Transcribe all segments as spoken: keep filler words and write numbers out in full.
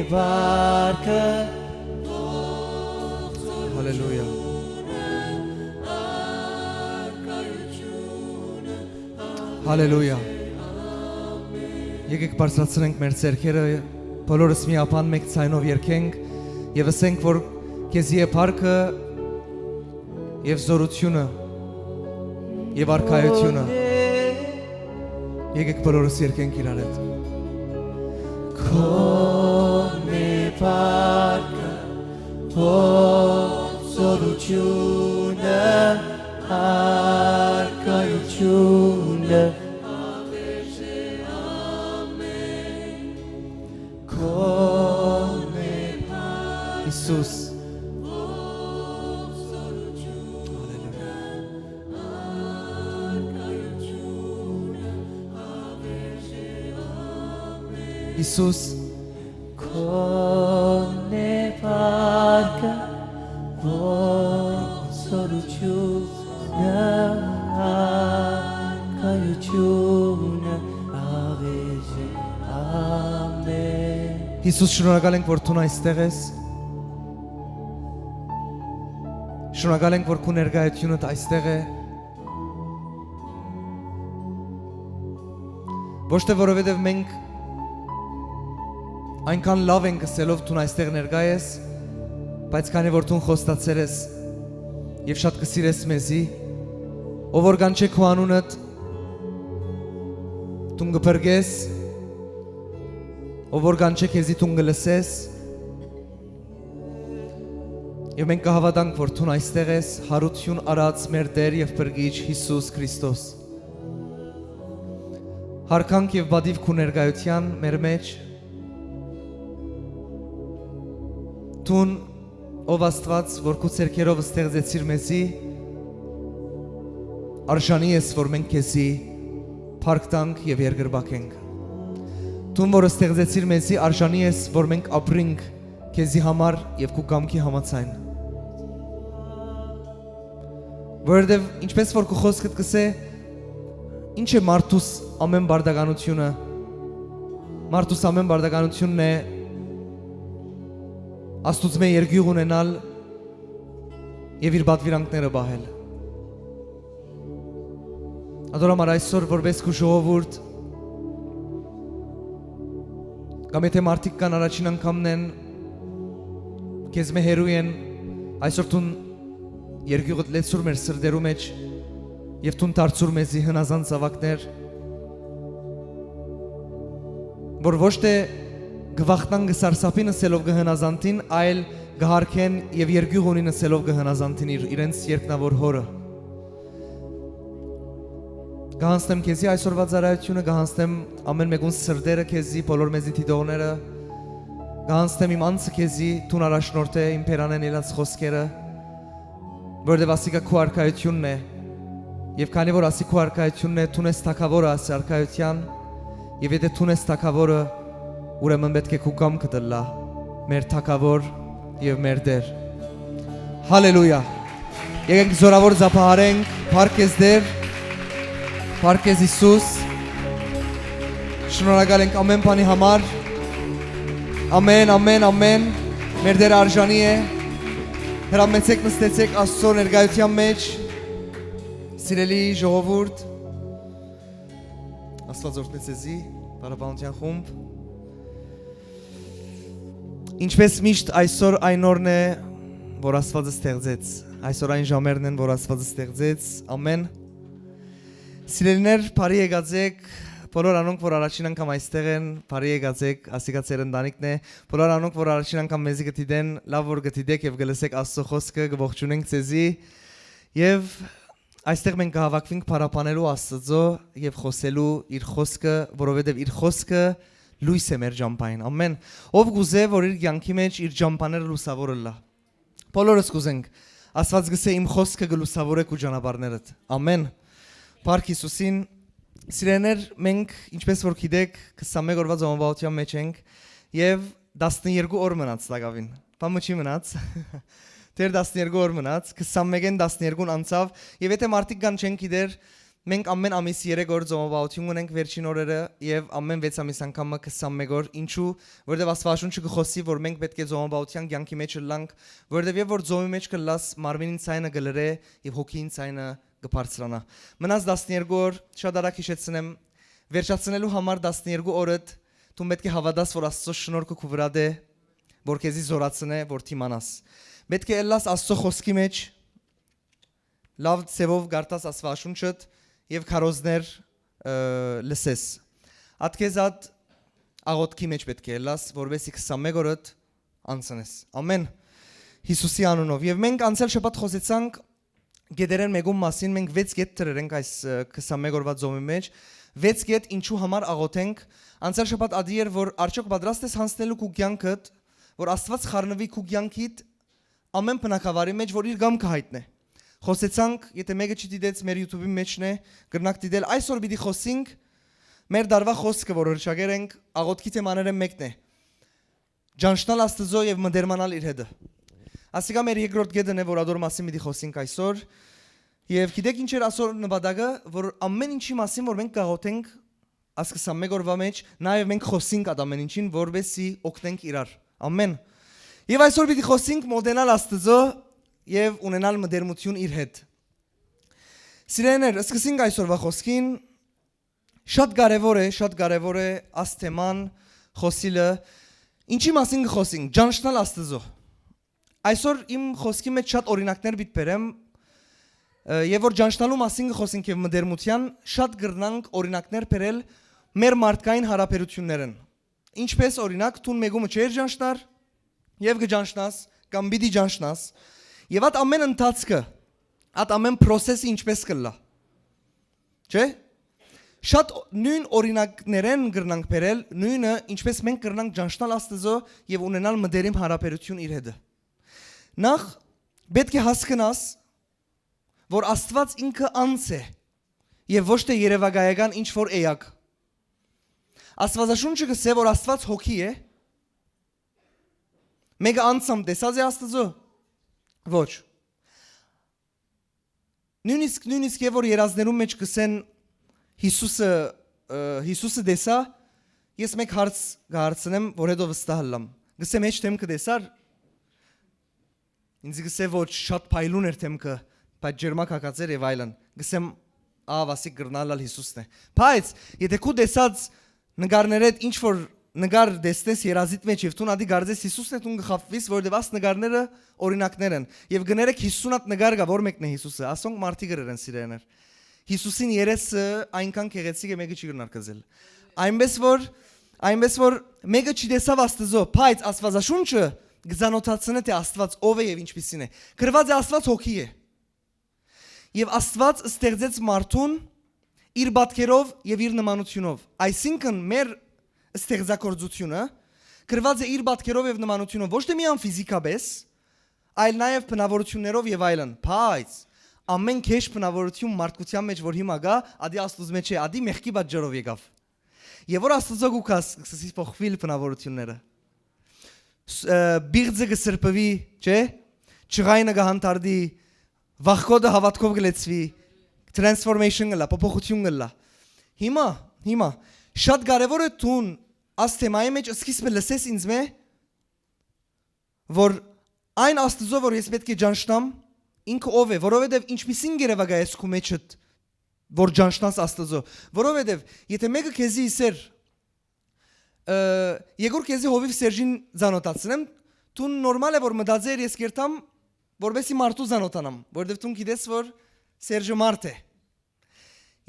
Վարկը։ Հալելույա։ Հալելույա։ Եկեք բարձրացնենք մեր ձեռքերը, բոլորս միաբան մէկ ձայնով երգենք եւ ըսենք, որ քեզի է փառքը եւ զօրութիւնը եւ արքայութիւնը։ Եկեք բոլորս երգենք իրար հետ։ Քոնն է փառքը, ո-, զօրութիւնը, արքայութիւնը, քոնն է փառքը, Յիսուս։ Հալելույա։ Յիսուս։ Քոնն է փառքը, ո-, զօրութիւնը, արքայութիւնը, աղէժը, ամէն։ Յիսուս, շնորհակալ ենք, որ դուն այստեղ ես։ Շնորհակալ ենք, որ քու ներկայութիւնդ այստեղ է։ Ոչ թե որովհետև մենք այնքան լաւ ենք ըսելով դուն այստեղ ներկայ ես, բայց քանի որ դուն խոստացեր ես եւ շատ կը սիրես մեզի, ով որ կանչէ քու անունդ, դուն կը փրկես, ով որ կանչէ քեզի, դուն կը լսես, եւ մենք կը հաւատանք, որ դուն այստեղ ես, յարութիւն առած մեր Տէր եւ Փրկիչ Յիսուս Քրիստոս։ Յարգանք եւ պատիւ քու ներկայութեան մեր մէջ։ Դուն, ով Աստուած, որ քու ձեռքերով ստեղծեցիր մեզի, արժանի ես, որ մենք քեզի փառք տանք եւ երկրպագենք։ Դուն, որ ստեղծեցիր մեզի, արժանի ես, որ մենք ապրինք քեզի համար եւ քու կամքի համաձայն։ Որովհետեւ, ինչպես որ քու խօսքդ կ'ըսէ, ի՞նչ է մարդուս ամէն բարդականութիւնը։ Մարդուս ամէն բարդականութիւնն է Աստուծմէ երկիւղ ունենալ եւ իր պատուիրանքները պահել։ Ատոր համար այսօր, որպէս քու ժողովուրդ, կամ եթէ մարդիկ կան առաջին անգամն են, քեզմէ հեռու են, այսօր դուն երկիւղդ լեցուր մեր սրտերու մէջ եւ դուն դարձուր մեզի հնազանդ զաւակներ, որ ոչ թե կը վախնան, կը սարսափին ըսելով կը հնազանդին, այլ կը յարգեն եւ երկիւղ ունին ըսելով կը հնազանդին իր, իրենց երկնաւոր Հօրը։ Կը յանձնեմ քեզի այսօրվա ծառայութիւնը, կը յանձնեմ ամէն մէկուն սրտերը քեզի, բոլոր մեզի դիտողները, կը յանձնեմ իմ անձը քեզի, դուն առաջնորդէ իմ բերանէն ելած խօսքերը, որովհետեւ ասիկա քու արքայութիւնն է, եւ քանի որ ասի քու արքայութիւնն է, դուն ես թագաւորը ասի արքայութեան, եւ եթէ դուն ես թագաւորը, ուրեմն պէտք է քու կամքդ ըլլայ մեր թագաւոր եւ մեր Տէր։ Հալելույա։ Եկենք զօրաւոր ծափահարենք, փառք քեզ Տէր, փառք քեզ Յիսուս, շնորհակալ ենք ամէն բանի համար, ամէն, ամէն, ամէն, մեր Տէր արժանի է, հրամեցեք նստեցեք Աստծո ներկայութեան մէջ, սիրելի ժողովուրդ, Աստված օրհնեցեզի, բարապանության խումբ։ Ինչպես միշտ այսօր այն օրն է, որ Աստված ստեղծեց, այսօր այն ժամերն են, որ Աստված ստեղծեց, ամեն։ Սիրելիներ, բարի եկած եք, բոլոր անոնք, որ առաջին անգամ այստեղ են, բարի եկած եք, ասիկա ձեր ընտանիքն է, բոլոր անոնք, որ առաջին անգամ մեզի կը դիտեն, լավ որ կը դիտեք եւ կը լսեք Աստծո խոսքը, կը ողջունենք ձեզի, եւ այստեղ մենք կհավաքվենք փառաբանելու Աստծո եւ խոսելու իր խոսքը, որովհետեւ իր խոսքը լոյս է մեր ճամբային, ամեն, ով կուզէ, որ իր կեանքի մէջ իր ճամբաները լուսաւոր ըլլայ։ Բոլորս կ'ուզենք, Աստված կ'ըսէ, իմ խոսքը կը լուսաւորէ քու ճանապարհներդ, ամեն, փառք Յիսուսին։ Սիրելիներ, մենք, ինչպես որ գիտեք, քսանմեկ օրուա ծոմապահութեան մէջ ենք եւ տասներկու օր մնաց տակաւին, բան մը չի մնաց, դեռ տասներկու օր մնաց, քսանմէկէն տասներկուն անցաւ, եւ եթէ մարդիկ կան չեն գիտեր, Մենք ամէն ամիս երեք օր ծոմապահութիւն ունենք վերջին օրերը եւ ամէն վեց ամիս անգամ մը քսանմէկ օր։ Ինչու՞, որովհետեւ Աստուածաշունչը կը խօսի, որ մենք պէտք է ծոմապահութեան կեանքի մէջ ըլլանք, որովհետեւ երբ որ ծոմի մէջ կ'ըլլաս, մարմինին ցայնը կը լռէ եւ հոգին ցայնը կը բարձրանայ։ Մնաս տասներկու օր, շատ արագ յիշեցնեմ, վերջացնելու համար տասներկու օրդ դուն պէտք է հաւատաս, որ Աստուծոյ շնորհքը քու վրադ է, որ քեզի զօրացնէ, որ դիմանաս։ Պէտք է ըլլաս Աստուծոյ խօսքի մէջ, լաւ ձեւով կարդաս Աստուածաշունչդ եւ քարոզներ, ը, լսես։ Ատկեզատ աղօթքի մէջ պէտք է ըլլաս, որպեսզի քսանմէկ օրդ անցնես։ Ամէն։ Յիսուսի անունով։ Եւ մենք անցյալ շաբաթ խօսեցանք գետերէն մէկուն մասին, մենք վեց գետ դրեր ենք այս, ը, քսանմէկ օրուա ծոմի մէջ, վեց գետ ինչու համար աղօթենք։ Անցյալ շաբաթ ատի էր, որ արդյոք պատրաստ ես յանձնելու քու կեանքդ, որ Աստուած խառնուի քու կեանքիդ, ամէն բնակավարի մէջ, որ իր կամքը յայտնէ։ Խօսեցանք, եթէ մէկը չի դիտեց, մեր YouTube-ի մէջն է, կրնաք դիտել։ Այսօր պիտի խօսենք, մեր դարուա խօսքը, որ հրճակեր ենք, աղօթքի թեմաներէն մէկն է. ճանչնալ Աստուծոյ եւ մտերմանալ իր հետը։ Ասիկա մեր երկրորդ գետն է, որ ադոր մասին պիտի խօսենք այսօր։ Եւ գիտեք ինչ էր ասոր նպատակը, որ ամէն ինչի մասին, որ մենք կաղօթենք, այս քսանմէկ օրուա մէջ, նաեւ մենք խօսենք այդ ամէն ինչին, որպեսզի օգնենք իրար։ Ամէն։ Եւ այսօր պիտի խօսենք մոտենալ Աստուծոյ եւ ունենալ մտերմութիւն իր հետ։ Սիրելիներ, սկսենք այսօրվա խօսքին։ Շատ կարեւոր է, շատ կարեւոր է այս թեման խօսիլը։ Ինչի՞ մասին կը խօսենք, ճանչնալ Աստուծոյ։ Այսօր իմ խօսքի մէջ շատ օրինակներ պիտի բերեմ, ը, եւ որ ճանչնալու մասին կը խօսենք եւ մտերմութեան, շատ կրնանք օրինակներ բերել մեր մարդկային յարաբերութիւններէն։ Ինչպես օրինակ, դուն մէկումը չէր ճանչնար եւ կը ճանչնաս կամ պիտի ճանչնաս, եւ այդ ամէն ընթացքը, այդ ամէն process-ը ինչպես կ'ըլլայ, չէ՞։ Շատ նոյն օրինակներէն կրնանք բերել նոյնը, ինչպես մենք կրնանք ճանչնալ Աստուծոյ եւ ունենալ մտերիմ յարաբերութիւն իր հետը։ Նախ, պէտք է հասկնաս, որ Աստուած ինքը անձ է եւ ոչ թէ երեւակայական ինչ որ էակ։ Աստուածաշունչը կ'ըսէ, որ Աստուած հոգի է։ Մէկը անձամբ տեսած է Աստուծոյ։ Ոչ։ Նոյնիսկ, նոյնիսկ երբ որ երազներուն մէջ կ'ըսեն Յիսուսը, ը, Յիսուսը տեսայ, ես մէկ հարց կը հարցնեմ, որ հետո վստահ ըլլամ։ Կ'ըսեմ, հեչ դէմքը տեսա՞ր։ Ինձ կ'ըսէ, ոչ, շատ փայլուն էր դէմքը, բայց ջերմակ հագած էր եւ այլն։ Կ'ըսեմ, ահա, ասիկ կրնայ ըլլալ Յիսուսն է։ Բայց եթէ քու տեսած նկարներէդ ինչ որ նկար տեսնես երազիդ մէջ եւ դուն ատի կարծես Յիսուսն է, դուն կը խաբուիս, որովհետեւ աս նկարները օրինակներ են։ Եւ կներեք, յիսուն հատ նկար կայ, որ մեկն է Յիսուսը, ասոնք մարդիկ ըրեր են, սիրելիներ։ Յիսուսին երեսը այնքան գեղեցիկ է, մէկը չի կրնար կզել։ Այնպես որ, այնպես որ մէկը չի տեսաւ Աստուծոյ, բայց Աստուածաշունչը կզանոթացնէ, թէ Աստուած ով է եւ ինչպիսին է։ Գրված է, Աստուած հոգի է։ Եւ Աստուած ստեղծեց մարդուն իր պատկերով եւ իր նմանությունով։ Այսինքն, մեր ստեղծագործությունը գրված է իր պատկերով եւ նմանությունով, ոչ թէ միայն ֆիզիկապես, այլ նաեւ բնավորություններով եւ այլն։ Բայց ամէն քեշ բնավորություն մարդկության մէջ, որ հիմա կայ, ադի Աստուծմէ չէ, ադի մեղքի պատճառով եկաւ։ Եւ որ Աստուծոյ կու գաս, կսկսի փոխուիլ բնավորությունները։ Ս-, ը, բիղձը կը սրբուի, չէ՞։ Ջղայնը կը հանդարտի, վախկոդը հաւատքով կը լեցուի, transformation կ'ըլլայ, փոփոխութիւն կ'ըլլայ։ Հիմա, հիմա, շատ կարեւոր է դուն աս թեմայի մէջ սկիզբը լսես ինձմէ, որ այն Աստուծոյ, որ ես պէտք է ճանչնամ, ինքը ով է, որովհետեւ ինչպիսին երեւակայ ես քու մէջդ, որ ճանչնաս Աստուծոյ, որովհետեւ եթէ մէկը քեզի ըսէր, ը, «Եկուր քեզի Հովիվ Սերժին ծանոթացնեմ», դուն նորմալ է, որ մտածեր, ես կերթամ, որպեսի մարդու ծանոթանամ, որովհետեւ դուն գիտես, որ Սերժը մարդ է։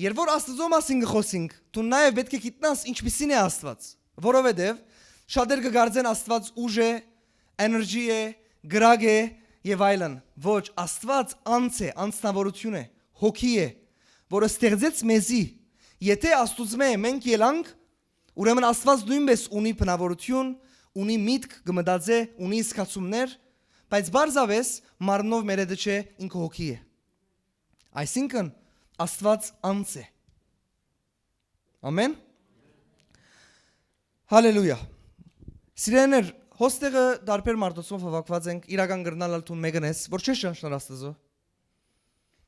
Երբ որ Աստուծոյ մասին կը խօսենք, դուն նաեւ պէտք է գիտնաս ինչպիսին է Աստուած, որովհետեւ շատեր կը կարծեն Աստուած ուժ է, energy է, կրակ է եւ այլն։ Ոչ, Աստուած անձ է, անձնավորութիւն է, հոգի է, որ ստեղծեց մեզի։ Եթէ Աստուծմէ մենք ելանք, ուրեմն Աստուած նոյնպես ունի բնավորութիւն, ունի միտք, կը մտածէ, ունի զգացումներ, բայց պարզապէս մարմնով մեր հետը չէ, ինքը հոգի է։ Այսինքն, Աստուած անձ է։ Ամեն։ Հալելույա։ Սիրելիներ, հոստեղը տարբեր մարդոցով հաւաքուած ենք, իրական կրնալ ալ դուն մեկն ես, որ չես ճանչնար Աստուծոյ։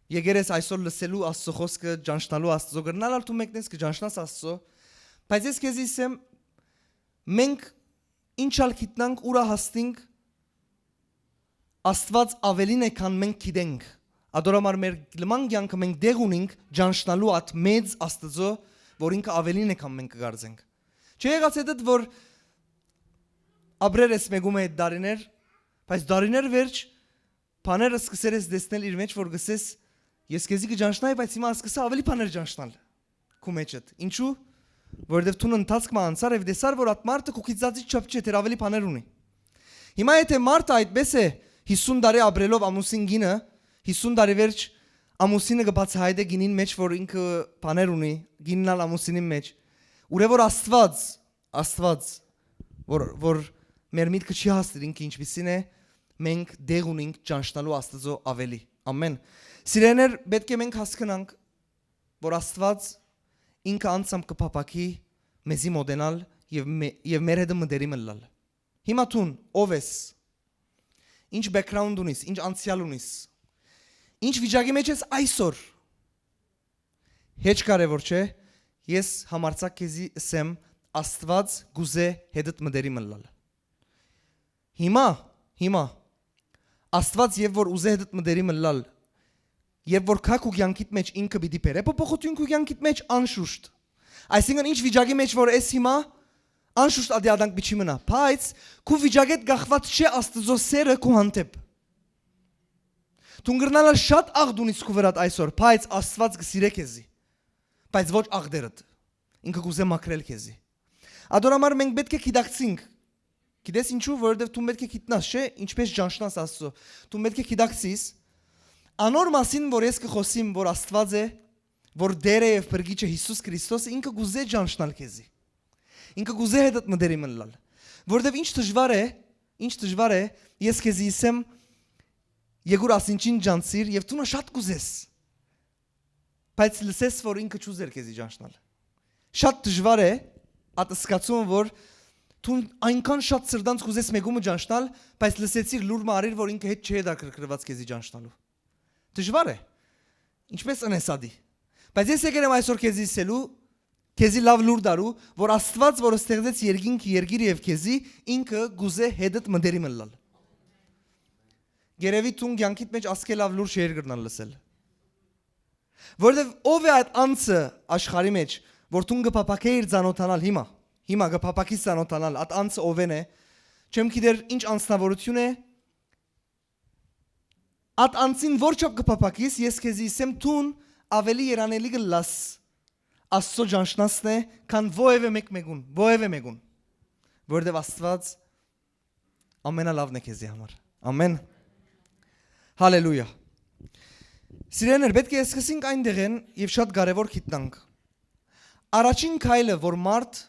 եկեր ես այսօր լսելու Աստծո խօսքը, ճանչնալու Աստծո, կրնալ ալ դու մեկնես կը ճանչնաս Աստծո, բայց ես քեզի ասեմ, մենք ինչ ալ գիտնանք, ուր ալ հասնենք, Աստուած աւելին է, քան մենք գիտենք։ Ատոր համար մեր լման կեանքը մենք դեղ ունենք ճանչնալու այդ մեծ Աստծո, որ ինքը աւելին է, քան մենք կը կարծենք։ Չէ՞ եղած հետդ, որ ապրեր ես մեկու մը հետ դարիներ, բայց դարիներ վերջ բաներ սկսեր ես տեսնել իր մեջ, որ գսես, «Ես քեզի կը ճանչնայի, բայց հիմա սկսա ավելի բաներ ճանչնալ քու մեջդ»։ Ինչու՞։ Որովհետեւ դուն ընթացք մը անցար եւ տեսար, որ այդ մարդը քու գիծածի չափ չէ, դեռ ավելի բաներ ունի։ Հիմա եթե մարդը այդպես է, հիսուն տարի ապրելով ամուսին կինը, հիսուն տարի վերջ ամուսինը կը բացահայտէ կինին մեջ, որ ինքը բաներ ունի, կինն ալ ամուսինին մեջ, ուրեմն որ Աստուած, Աստուած, որ, որ մեր միտքը չի հասնիր ինքը ինչպիսին է, մենք դեղ ունենք ճանչնալու Աստծո ավելի։ Ամեն։ Սիրեներ, պէտք է մենք հասկնանք, որ Աստուած ինքը անձամբ կը փափաքի մեզի մոտենալ եւ մե-, եւ մեր հետ մտերիմ ըլլալ։ Հիմա դուն ով ես, ինչ background ունիս, ինչ անցեալ ունիս, ինչ վիճակի մեջ ես այսօր, հեչ կարեւոր չէ, ես համարձակ քեզի ըսեմ, Աստուած կուզէ հետդ մտերիմ ըլլալ։ Հիմա, հիմա, Աստուած եւ որ ուզէ հետդ մտերիմ ըլլալ, եւ որ քա քու կեանքիդ մեջ ինքը պիտի բերէ փոփոխություն քու կեանքիդ մեջ, անշուշտ։ Այսինքն, ինչ վիճակի մեջ որ ես հիմա, անշուշտ ատի ադանք պիտի մնայ, բայց քու վիճակէդ կախված չէ Աստուծոյ սերը քու հանդէպ։ Դուն կրնալ ալ շատ աղդ ունիս քու վրադ այսօր, բայց Աստուած կը սիրէ քեզի, բայց ոչ աղդերդ, ինքը կուզէ մաքրել քեզի։ Ատոր համար մենք պէտք է գիտակցինք, գիտես ինչու, որովհետեւ դու պէտք է գիտնաս, չէ՞, ինչպես ճանչնաս Աստծո, դու պէտք է գիտակցիս անոր մասին, որ ես կը խօսիմ, որ Աստուած է, որ Տեր է եւ Փրկիչ է Յիսուս Քրիստոսը, ինքը կուզէ ճանչնալ քեզի, ինքը կուզէ հետդ մտերիմ ըլլալ, որովհետեւ ինչ դժուար է, ինչ դժուար է, ես քեզի ըսեմ, եկուր ասինչին ճանչցիր եւ դու շատ կուզես, բայց լսես, որ ինքը չուզեր քեզի ճանչնալ։ Շատ դժուար է այդ սկացումը, որ դու այնքան շատ սրտանց կուզես մեկումը ճանչնալ, բայց լսեցիր, լուր մը առիր, որ ինքը հետ չէ դակրկրված քեզի ճանչնալու։ Դժուար է։ Ինչպես ընես ադի։ Բայց ես եկել եմ այսօր քեզի ասելու, քեզի լաւ լուր դարու, որ Աստուած, որ ստեղծեց երկինքը, երկիրը եւ քեզի, ինքը կուզէ հետդ մտերիմ ըլլալ։ Գերեւի դուն կեանքիդ մեջ ասկէ լաւ լուր չէր կրնալ լսել։ Որովհետեւ ով է այդ անձը աշխարհի մեջ, որ դուն կը փափաքէիր ծանոթանալ հիմա, հիմա կը փափաքիս ծանոթանալ, այդ անձը ովէն է, չեմ գիտեր ինչ անձնավորություն է, այդ անձին որ չափ կը փափաքիս, ես քեզի ըսեմ, դուն ավելի երանելի կ'ըլլաս Աստծո ճանչնասն է, քան որեւէ մէկ մեկուն, որեւէ մեկուն, որովհետեւ Աստուած ամենալավն է քեզի համար։ Ամեն։ Հալելույա։ Սիրեներ, պէտք է սկսենք այն դեղեն եւ շատ կարեւոր գիտնանք։ Առաջին քայլը, որ մարդ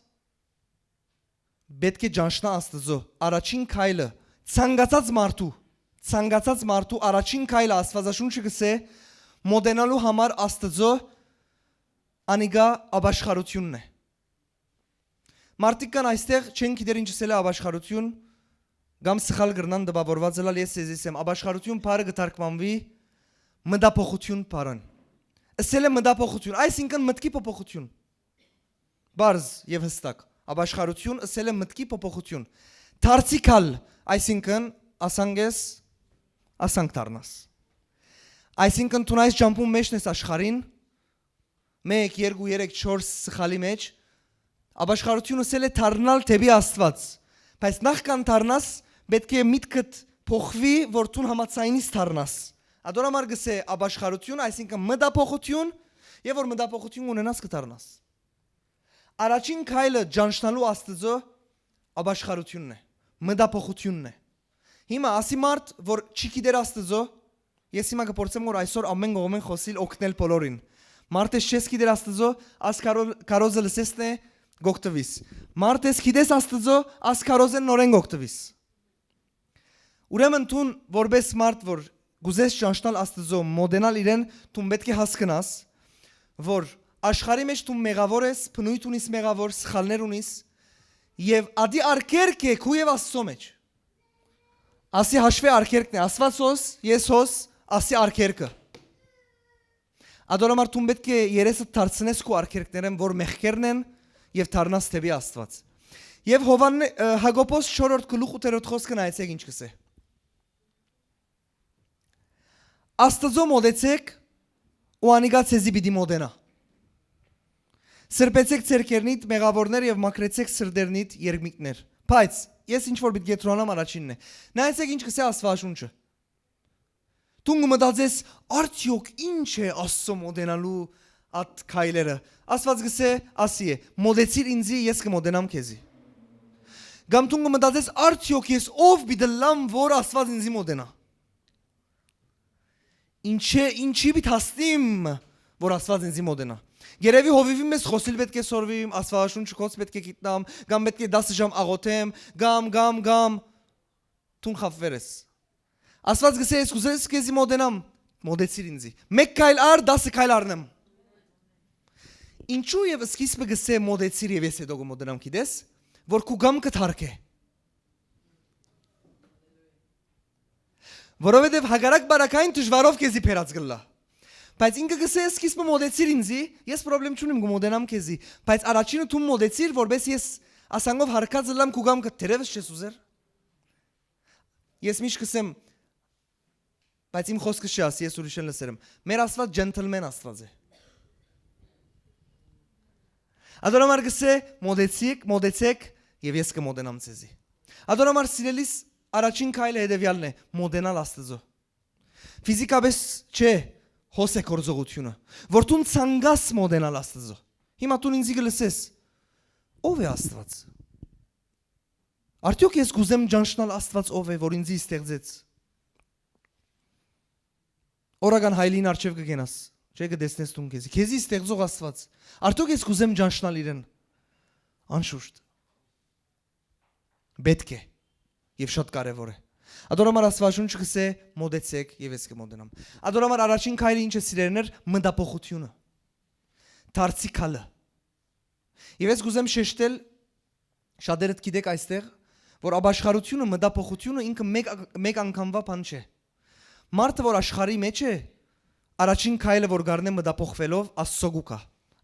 պէտք է ճանչնայ Աստուծոյ, առաջին քայլը, ցանկացած մարդու, ցանկացած մարդու առաջին քայլը, Աստուածաշունչը կ'ըսէ, մոտենալու համար Աստուծոյ, անիկա ապաշխարութիւնն է։ Մարդիկ կան այստեղ, չեն գիտեր ինչ ըսել է ապաշխարութիւն, կամ սխալ կրնան տպաւորուած ըլլալ, ես ձեզի ըսեմ, ապաշխարութիւն բառը կը թարգմանուի մտափոխութիւն բառան։ Ըսել է մտափոխութիւն, այսինքն մտքի փոփոխութիւն։ Պարզ եւ հստակ։ Ապաշխարութիւն ըսել է մտքի փոփոխութիւն։ Դարձի քայլ, այսինքն, ասանք ես, ասանք դառնաս։ Այսինքն, դուն այս ճամբուն մեջն ես աշխարհին, մեկ, երկու, երեք, չորս սխալի մեջ, ապաշխարութիւն ըսել է դառնալ դէպի Աստուած, բայց նախքան դառնաս, պէտք է միտքդ փոխուի, որ դուն համաձայնիս դառնաս։ Ատոր համար կ'ըսէ ապաշխարութիւն, այսինքն մտափոխութիւն, եւ որ մտափոխութիւն ունենաս, կը դառնաս։ Առաջին քայլը ճանչնալու Աստուծոյ ապաշխարութիւնն է, մտափոխութիւնն է։ Հիմա ասի մարդ, որ չի գիտեր Աստուծոյ, ես հիմա կփորձեմ, որ այսօր ամեն կողմէն խօսիլ, օգնել բոլորին։ Մարդ ես չես գիտեր Աստուծոյ, աս քարո-, քարոզը լսեսն է, կ'օգտուիս։ Մարդ ես գիտես Աստուծոյ, աս քարոզէն նորէն կ'օգտուիս։ Ուրեմն դուն, որպես մարդ, որ կ'ուզես ճանչնալ Աստուծոյ, մոտենալ իրեն, դուն պէտք է հասկնաս, որ աշխարհի մեջ դու մեղաւոր ես, բնույթ ունիս մեղաւոր, սխալներ ունիս, եւ ադի արգելք է քու եւ Աստծո մեջ։ Ասի հաշվի արգելքն է, Աստուած հոս, ես հոս, ասի արգելքը։ Ատոր համար դուն պէտք է երեսդ դարձնես քու արգելքներէն, որ մեղքերն են, եւ դառնաս դէպի Աստուած։ Եւ Յովհաննէ-, ը, Յակոբոս չորրորդ գլուխ ութերորդ խօսքը նայեցէք ինչ կ'ըսէ. «Աստուծոյ մօտեցէք ու անիկա ձեզի պիտի մօտենայ։ Սրբեցէք ձեռքերնիդ մեղաւորներ եւ մաքրեցէք սրտերնիդ երմիկներ»։ Բայց ես ինչ որ պիտի կեդրոնամ առաջինն է։ Նայեցէք ինչ կ'ըսէ Աստուածաշունչը։ Դուն կը մտածես, արդեօք ինչ է Աստծոյ մօտենալու այդ քայլերը։ Աստուած կ'ըսէ, ասի է. «Մօտեցիր ինծի, ես կը մօտենամ քեզի»։ Կամ դուն կը մտածես, արդեօք ես ո՞վ պիտի ըլլամ, որ Աստուած ինծի մօտենայ։ Ինչի, ինչի պիտի հասնիմ, որ Աստուած ինծի մօտենայ։ Երեւի հովիւին մեզ խօսիլ պէտք է սորվիմ, Աստուածաշունչը գոց պէտք է գիտնամ, կամ պէտք է դասը ժամ աղօթեմ, կամ, կամ, կամ։ Դուն խաբուեր ես։ Աստուած կ'ըսէ, «Ես կ'ուզեմ քեզի մօտենամ, մօտեցիր ինծի։ Մէկ քայլ առ, դասը քայլ առնեմ»։ Ինչու եւ սկիզբը կ'ըսէ, «Մօտեցիր եւ ես յետոյ կը մօտենամ», գիտես, որ քու կամքը թարգէ։ Որովհետեւ հակառակ պարագային դժուարով քեզի բերած կ'ըլլայ։ Բայց ինքը կ'ըսէ, «Սկիզբը մօտեցիր ինծի, ես պրոբլեմ չունեմ, կը մօտենամ քեզի, բայց առաջինը դուն մօտեցիր, որպէս ես ասանով հարկած ըլլամ քու կամքը, թերեւս չես ուզեր»։ Ես միշտ կ'ըսեմ, բայց իմ խօսքը չի ասի, ես ուրիշ են լսեր եմ։ Մեր Աստուած ջենթլմեն Աստուած է։ Ատոր համար կ'ըսէ, «Մօտեցիք, մօտեցէք, եւ ես կը մօտենամ ձեզի»։ Ատոր համար, սիրելիս, առաջին քայլը հետեւեալն է, մօտենալ Աստուծոյ։ Ֆիզիկապէս չէ հոս է գործողութիւնը, որ դուն ցանկաս մօտենալ Աստուծոյ։ Հիմա դուն ինձի կը լսես, ո՞վ է Աստուած։ Արդեօք ես կ'ուզեմ ճանչնալ Աստուած ո՞վ է, որ ինձի ստեղծեց։ Օրական հայլին առջեւ կը գնաս, չէ՞, կը տեսնես դուն քեզի։ Քեզի ստեղծող Աստուած։ Արդեօք ես կ'ուզեմ ճանչնալ իրեն։ Անշուշտ։ Պէտք է։ Եւ շատ կարեւոր է։ Ատոր համար Աստուածաշունչը կ'ըսէ, «Մօտեցէք եւ ես կը մօտենամ»։ Ատոր համար առաջին քայլը ինչ է, սիրելիներ, մտափոխութիւնը։ Դարձի քալը։ Եւ ես կ'ուզեմ շեշտել, շատերդ գիտեք այստեղ, որ ապաշխարութիւնը, մտափոխութիւնը ինքը մէկ, մէկ անգամվա բան չէ։ Մարդը, որ աշխարհի մէջ է, առաջին քայլը, որ կ'առնէ մտափոխուելով, Աստծո կու գայ։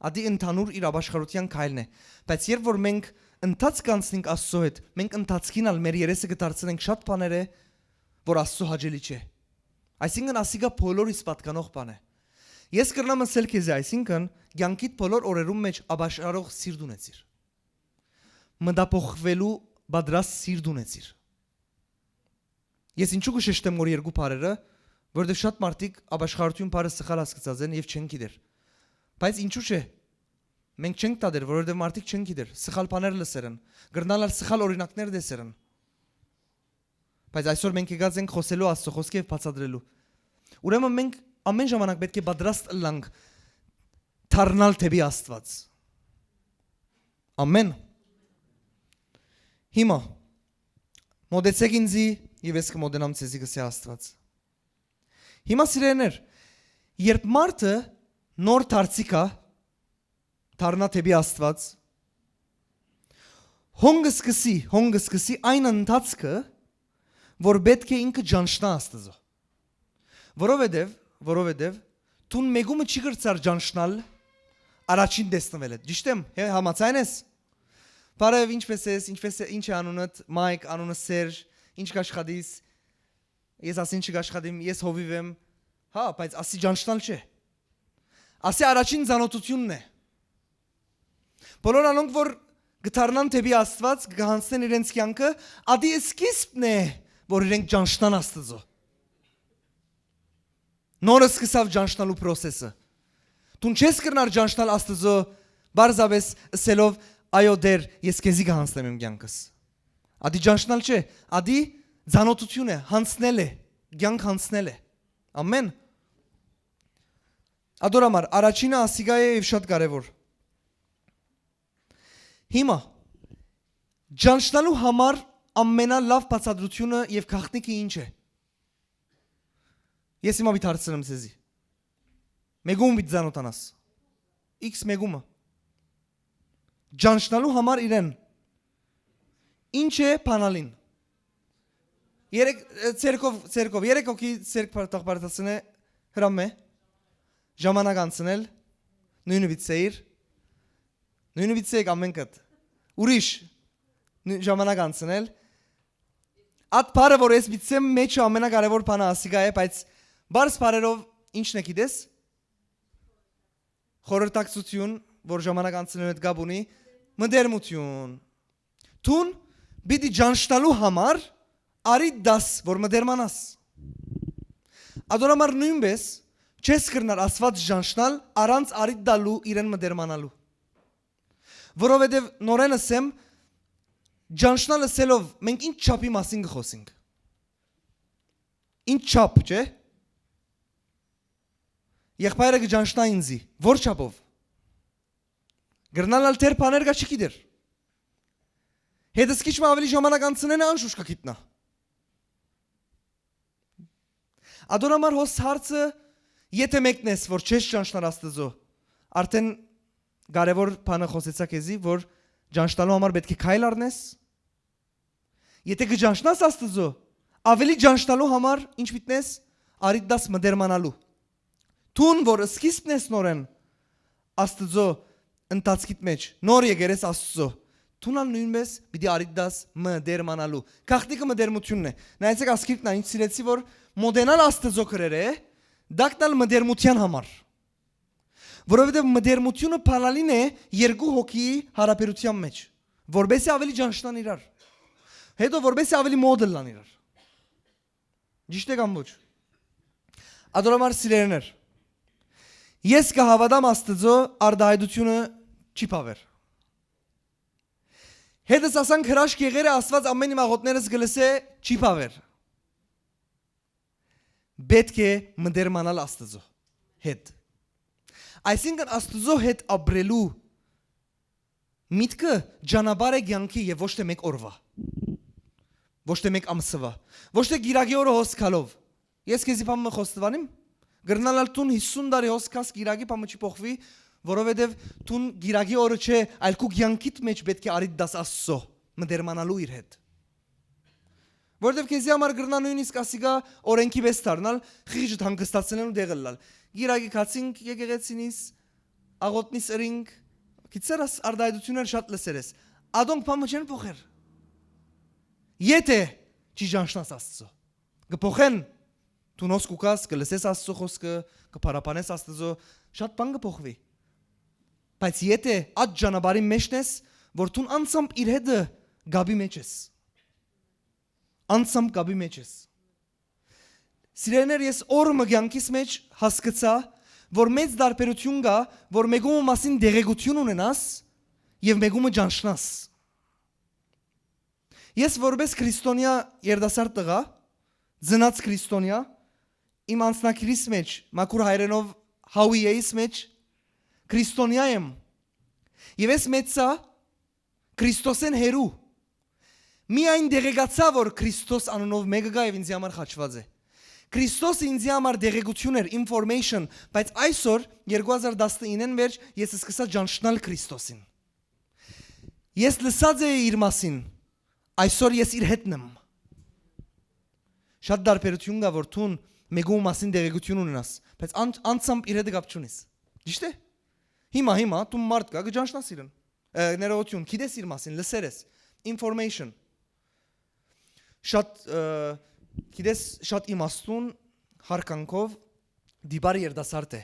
Ատի ընդհանուր իր ապաշխարութեան քայլն է։ Բայց երբ որ մենք ընթացք անցնենք Աստծո հետ, մենք ընթացքին ալ մեր երեսը կը դարձնենք շատ բաներէ, որ Աստծո հաճելի չէ։ Այսինքն, ասիկա բոլոր իսկ պատկանող բան է։ Ես կրնամ ասել քեզի, այսինքն, կեանքիդ բոլոր օրերուն մէջ ապաշխարող սիրտ ունեցիր։ Մտափոխվելու պատրաստ սիրտ ունեցիր։ Ես ինչու կը շեշտեմ որ երկու բառերը, որովհետեւ շատ մարդիկ ապաշխարութիւն բառը սխալ հասկացած են եւ չեն գիտեր։ Բայց ինչու՞ չէ, մենք չենք դատեր, որովհետեւ մարդիկ չեն գիտեր, սխալ բաներ լսեր են, կրնան ալ սխալ օրինակներ տեսեր են։ Բայց այսօր մենք եկած ենք խօսելու Աստծո խօսքը եւ բացատրելու։ Ուրեմն մենք ամեն ժամանակ պէտք է պատրաստ ըլլանք դառնալ դէպի Աստուած։ Ամեն։ Հիմա, մոտեցեք ինձի, եւ ես կը մոտենամ ձեզի, կ'ըսէ Աստուած։ Հիմա, սիրելիներ, երբ մարդը նոր դարձի գայ, դառնայ դէպի Աստուած, հոն կը սկսի, հոն կը սկսի այն ընթացքը, որ պէտք է ինքը ճանչնայ Աստուծոյ։ Որովհետեւ, որովհետեւ դուն մէկումը չի կրցար ճանչնալ առաջին տեսնուելէդ։ Ճիշդ եմ, հե, համաձայն ես։ Բարեւ, ինչպե՞ս ես, ինչպե՞ս է, ինչ է անունդ, Մայք, անունս Սերժ, ինչ կ'աշխատիս։ Ես ասին չկ'աշխատիմ, ես հովիւ եմ։ Հա, բայց ասի ճանչնալ չէ։ Ասի առաջին ծանօթութիւնն է։ Բոլոր անոնք, որ կը դառնան դէպի Աստուած, կը յանցնեն իրենց կեանքը, ատի սկիզբն է, որ իրենք ճանչնան Աստուծոյ։ Նորը սկսաւ ճանչնալու process-ը։ Դուն չես կրնար ճանչնալ Աստուծոյ պարզապէս ըսելով, «Այո, Տէր, ես քեզի կը յանցնեմ իմ կեանքս»։ Ատի ճանչնալ չէ, ատի ծանօթութիւն է, յանցնել է, կեանք յանցնել է։ Ամեն։ Ատոր համար, առաջինը ասիկա է եւ շատ կարեւոր։ Հիմա, ճանչնալու համար ամենալաւ բացատրութիւնը եւ գաղտնիքը ինչ է։ Ես հիմա պիտի հարցնեմ ձեզի։ Մէկում պիտի ծանօթանաս։ X մէկումը։ Ճանչնալու համար իրեն։ Ինչ է բանալին։ Երեք, ը, ցերկով, ցերկով, երեք հոգի ցերկ պարտախ պարտացնե հրամե։ Ժամանակ անցնել, նոյնը պիտի սեիր, նոյնը պիտի սեիք ամէնքդ։ Ուրիշ նոյ-, ժամանակ անցնել։ Այդ բառը, որ ես պիտի սեմ, մեջը ամենակարեւոր բանը ասիկա է, բայց բարձ բառերով ի՞նչն է գիտես։ Խորհրդակցություն, որ ժամանակ անցնելու հետ կապ ունի, մտերմություն։ Դուն պիտի ճանչնալու համար առիթ տաս, որ մտերմանաս։ Ատոր համար նոյնպէս չես կրնար Աստուած ճանչնալ առանց առիթ տալու իրեն մտերմանալու։ Որովհետեւ նորէն ըսեմ, ճանչնալ ըսելով մենք ի՞նչ չափի մասին կը խօսենք։ Ի՞նչ չափ, չէ՞։ Եղբայրը կը ճանչնայ ինծի, ո՞ր չափով։ Կրնալ ալ դեռ բաներ կա չի գիտեր։ Հետս քիչ մը աւելի ժամանակ անցնելը անշուշտ կը գիտնայ։ Ատոր համար հոս հարցը, եթե մեկն ես, որ չես ճանչնար Աստուծոյ, արդեն կարեւոր բանը խօսեցայ քեզի, որ ճանչնալու համար պէտք է քայլ առնես։ Եթե կը ճանչնաս Աստուծոյ, աւելի ճանչնալու համար ի՞նչ պիտի տաս, առիթ տաս մտերմանալու։ Դուն որ սկիզբն ես նորէն Աստուծոյ ընթացքիդ մէջ, նոր եկեր ես Աստուծոյ, դուն ալ նոյնպէս պիտի առիթ տաս մտերմանալու։ Գաղտնիքը մտերմութիւնն է։ Նայեցէք, ասկիլքն այն սիրեցի, որ մոտենալ Աստուծոյ գրեր է, դակնալ մտերմութեան համար։ Որովհետեւ մտերմութիւնը փալալին է երկու հոգի հարաբերութեան մէջ, որպեսզի աւելի ճանչնան իրար։ Հետո որպեսզի աւելի մոտ ըլլան իրար։ Ճիշտ է կամ ոչ։ Ատոր համար, սիրելիներ, ես կը հաւատամ Աստուծոյ արտայայտութիւնը չի բաւեր։ Հետս ասանք հրաշք եղեր է, Աստուած ամէն իմ աղօթքներս կը լսէ, չի բաւեր։ Պէտք է մտերմանալ Աստուծոյ հետ։ Այսինքն Աստուծոյ հետ ապրելու միտքը ճանապարհ է կեանքի եւ ոչ թե մեկ օրվա, ոչ թե մեկ ամսվա, ոչ թե կիրակի օրը հոս գալով։ Ես քեզի բան մը խոստովանիմ, կրնալ ալ դուն հիսուն տարի հոս գաս, կիրակի բան մը չի փոխուի, որովհետեւ դուն կիրակի օրը չէ, այլ քու կեանքիդ մէջ պէտք է առիթ տաս Աստուծոյ, մտերմանալու իր հետ։ Որովհետեւ քեզի համար կրնայ նոյնիսկ ասիկա օրէնքի պէս դառնալ, խիղճդ հանգստացնելու տեղ ըլլալ։ Կիրակի գացինք եկեղեցինիս, աղօթնիս ըրինք, գիտցեր աս արտայայտութիւններ շատ լսեր ես։ Ատոնք բան մը չեն փոխեր, եթե չի ճանչնաս Աստուծոյ։ Կը փոխեն, դուն հոս կու գաս, կը լսես Աստուծոյ խօսքը, կը փառաբանես Աստուծոյ, շատ բան կը փոխուի։ Բայց եթե այդ ճանապարհին մէջն ես, որ դուն անցամբ իր հետը կապի մէջ ես, անցամբ կապի մէջ ես։ Սիրելիներ, ես օր մը կեանքիս մէջ հասկցայ, որ մեծ տարբերութիւն կայ, որ մէկու մը մասին տեղեկութիւն ունենաս եւ մէկու մը ճանչնաս։ Ես որպէս քրիստոնեայ երիտասարդ տղայ, ծնած քրիստոնեայ, իմ անձնագիրիս մէջ, մաքուր հայերէնով Հաուի էիս մէջ, քրիստոնեայ եմ։ Եւ ես մեծցայ Քրիստոսէն հեռու։ Միայն տեղեկացայ, որ Քրիստոս անունով մէկը կայ եւ ինձի համար խաչուած է։ Քրիստոս ինձի համար տեղեկութիւն էր, information, բայց այսօր, երկու հազար տասնիննէն վերջ, ես սկսա ճանչնալ Քրիստոսին։ Ես լսած էի իր մասին, այսօր ես իր հետն եմ։ Շատ տարբերութիւն կայ, որ դուն մէկու մը մասին տեղեկութիւն ունենաս, բայց ան-, անցամբ իր հետը կապ չունիս։ Ճիշտ է։ Հիմա, հիմա դու մարդ կայ, կը ճանչնաս իրեն։ Ը, ներողություն, գիտես իր մասին, լսեր ես։ Information։ Շատ, ը, գիտես, շատ իմաստուն, հարգանքով դիպար երիտասարդ է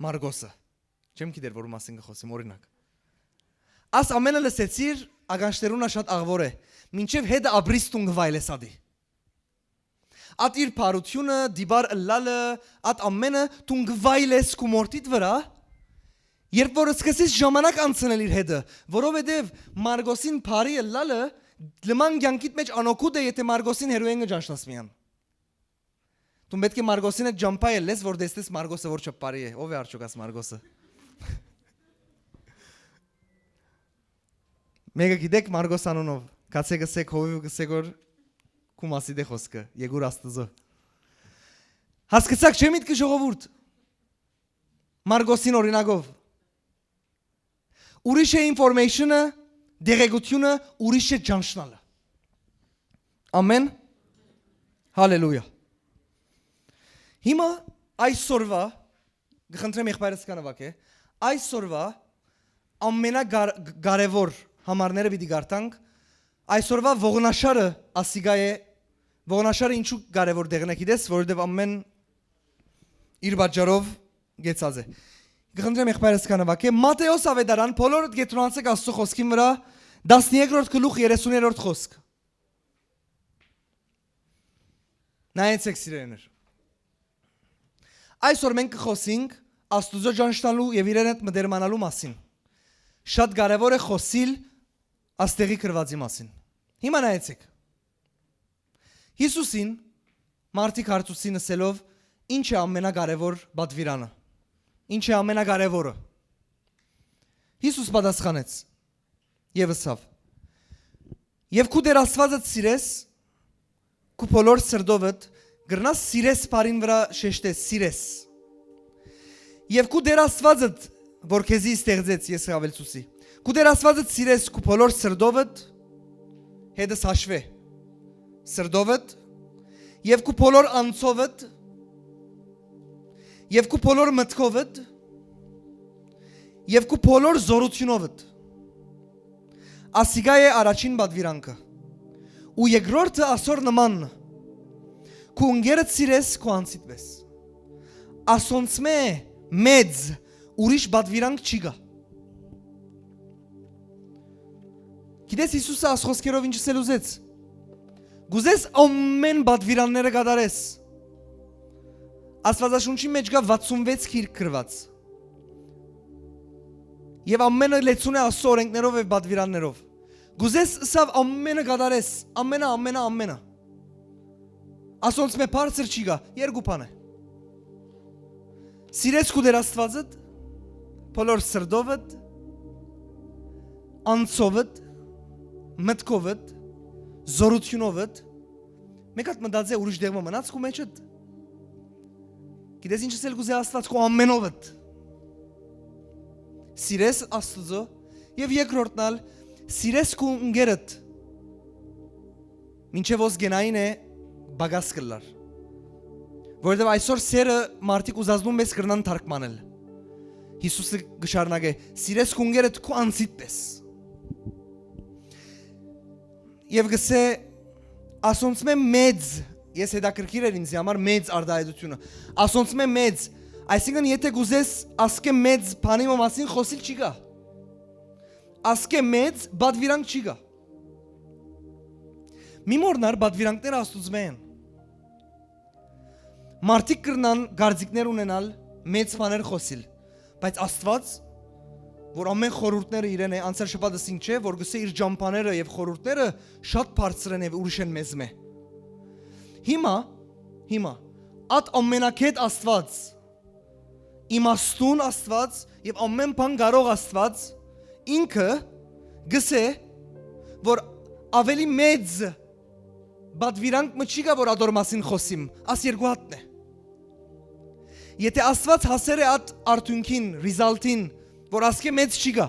Մարգոսը։ Չեմ գիտեր, որ մասին կը խօսեմ, օրինակ։ Աս ամենը լսեցիր, ականջներուն ա շատ աղվոր է։ Մինչեւ հետը ապրիս դուն կը վայելես ատի։ Ատ իր փառությունը, դիպար ըլլալը, ատ ամենը դուն կը վայելես քու մորթիդ վրայ, երբ որ սկսես ժամանակ անցնել իր հետը, որովհետեւ Մարգոսին բարի ըլլալը լման կեանքիդ մէջ անօգուտ է, եթե Մարգոսին հեռուէն կը ճանչնաս միան։ Դու պէտք է Մարգոսին հետ ճամբայ ելլես, որ տեսնես Մարգոսը որ չպարի է։ Ո՞վ է արդյոք աս Մարգոսը։ Մեկը գիտեք Մարգոս անունով, կացե կսեք, հովիվ կսեք, որ քու մասի դե խոսքը, Եկուր Աստուծո։ Հասկացաք, չէ՞ միտքը, ժողովուրդ։ Մարգոսին օրինակով։ Ուրիշ է information-ը, տեղեկությունը, ուրիշ է ճանչնալը։ Ամեն։ Հալելույա։ Հիմա այսօրվա Կը խնդրեմ եղբայրս կա նուագ է։ Այսօրվա ամենակար-, կարևոր համարները պիտի կարդանք։ Այսօրվա ողնաշարը ասիկա է, ողնաշարը ինչու կարևոր տեղն է գիտես, որովհետև ամեն իր պատճառով գեցած է։ Կը խնդրեմ եղբայրս կա նուագ է։ Մատեոս ավետարան, բոլորդ կեդրոնացեք Աստծո խոսքին վրա, տասներկրորդ գլուխ, երեսուներորդ խոսք։ Նայեցեք, սիրելիներ։ Այսօր մենք կը խօսինք Աստուծոյ ճանչնալու եւ իրեն հետ մտերմանալու մասին։ Շատ կարեւոր է խօսիլ աստեղի գրուածի մասին։ Հիմա նայեցեք։ Յիսուսին մարդիկ հարցուցին ըսելով. «Ինչ է ամենակարեւոր պատուիրանը։ Ինչ է ամենակարեւորը»։ Յիսուս պատասխանեց եւ ըսաւ. «Եւ քու Տէր Աստուածդ սիրես քու բոլոր սրտովդ», կրնաս սիրես բառին վրա շեշտես, սիրես։ «Եւ քու Տէր Աստուածդ, որ քեզի ստեղծեց», ես կ'ավելցուցի։ «Քու Տէր Աստուածդ սիրես քու բոլոր սրտովդ», հետս հաշվէ, սրտովդ, «եւ քու բոլոր անձովդ, եւ քու բոլոր մտքովդ, եւ քու բոլոր զօրութիւնովդ»։ Ասիկա է առաջին պատուիրանքը։ Ու երկրորդը ասոր նման. «Քու ընկերդ սիրես քու անձիդ պէս»։ Ասոնցմէ մեծ ուրիշ պատուիրանք չի գա։ Գիտես, Յիսուսը աս խոսքերով ինչ ըսել ուզեց։ Կուզես ամեն պատվիրանները կատարես։ Աստուածաշունչի մէջ կա վաթսուն վեց գիրք գրուած։ Եւ ամենը լեցուն է Աստծո օրենքներով եւ պատվիրաններով։ Կուզես ըսաւ ամենը կատարես, ամենը, ամենը, ամենը։ Ասոնցմէ բարձր չի գա, երկու բան է։ Սիրես քու Տէր Աստուածդ, բոլոր սրտովդ, անձովդ, մտքովդ, զօրութիւնովդ, Մէկ հատ մտածէ, ուրիշ տեղ մը մնաց քու մէջդ։ Գիտես ինչ ըսել կուզէ Աստուած քու ամենովդ։ Սիրես Աստուծո, եւ երկրորդն ալ, սիրես քու ընկերդ։ Մինչեւ ոս գենային է, պակաս կ'ըլլար։ Որովհետեւ այսօր սերը մարդիկ ուզածնուն մեզ կրնան թարգմանել։ Յիսուսը կը շարունակէ. «Սիրես քու ընկերդ քու անձիդ պէս»։ Եւ գսէ, ասոնցմէ մեծ, ես հետաքրքիր էր ինձի համար մեծ արտահայտությունը, ասոնցմէ մեծ, այսինքն, եթե կուզես ասկէ մեծ բանի մը մասին խօսիլ չի գա, ասկէ մեծ պատվիրանք չի գա։ Մի մոռնար, պատվիրանքները Աստուծմէ են։ Մարդիկ կրնան կարծիքներ ունենալ, մեծ բաներ խօսիլ, բայց Աստուած, որ ամեն խորհուրդները իրեն է, անցյալ շաբաթ ըսինք չէ, որ գսե իր ճամբաները եւ խորհուրդները շատ բարձր են եւ ուրիշ են մեզմէ։ Հիմա, հիմա, ատ ամենակետ Աստուած, իմաստուն Աստուած եւ ամեն բան կարող Աստուած, ինքը գսե, որ ավելի մեծ պատվիրանք մը չի գա, որ ատոր մասին խօսիմ, աս երկու հատն է։ Եթե Աստուած հասեր է ատ արդյունքին, ռիզալթին, որ ասկէ մեծ չի գա,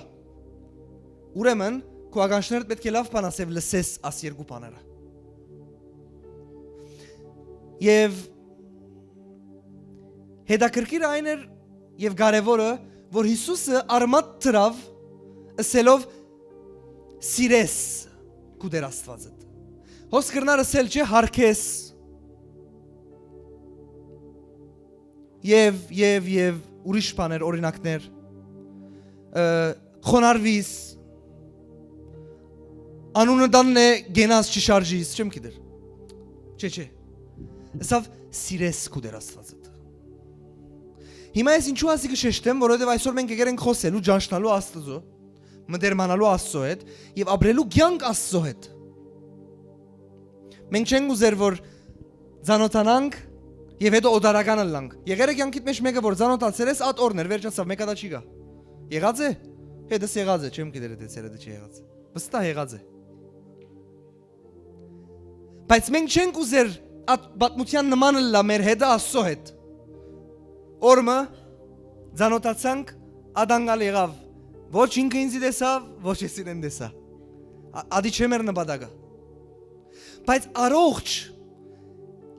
ուրեմն քու ականջներդ պէտք է լաւ բան ասեւ լսես աս երկու բաները։ Եւ հետաքրքիր այն էր եւ կարեւորը, որ Յիսուսը արմատ դրաւ ըսելով. «Սիրես քու Տէր Աստուածդ»։ Հոս կրնար ըսել, չէ, «Յարգես» եւ, եւ, եւ ուրիշ բաներ, օրինակներ, ը, «Խոնարհվիս», «Անունը տանն է, գենաս, չշարժիս», չեմ գիտեր։ Չէ, չէ։ Ըսաւ. «Սիրես քու Տէր Աստուածդ»։ Հիմա ես ինչու ասի կը շեշտեմ, որովհետեւ այսօր մենք եկեր ենք խօսելու, ճանչնալու Աստուծո, մտերմանալու Աստծո հետ եւ ապրելու կյանք Աստծո հետ։ Մենք չենք ուզեր, որ ծանոթանանք եւ հետո օտարական ըլլանք։ Եղեր է կյանքիդ մեջ մէկը, որ ծանոթացեր ես, ատ օրներ, վերջացաւ, մէկ հատա չի գա։ Եղած է։ Հետս եղած է, չեմ գիտեր, դե ցերեդը չի եղած։ Վստահ եղած է։ Բայց մենք չենք ուզեր ատ պատմության նման ըլլա մեր հետը Աստծո հետ։ Օրը մը ծանոթացանք, ատանգալ եղաւ։ Ոչ ինքը ինձի տեսաւ, ոչ ես իրեն տեսայ։ Ա-, ատի չէ մեր նպատակը։ Բայց առողջ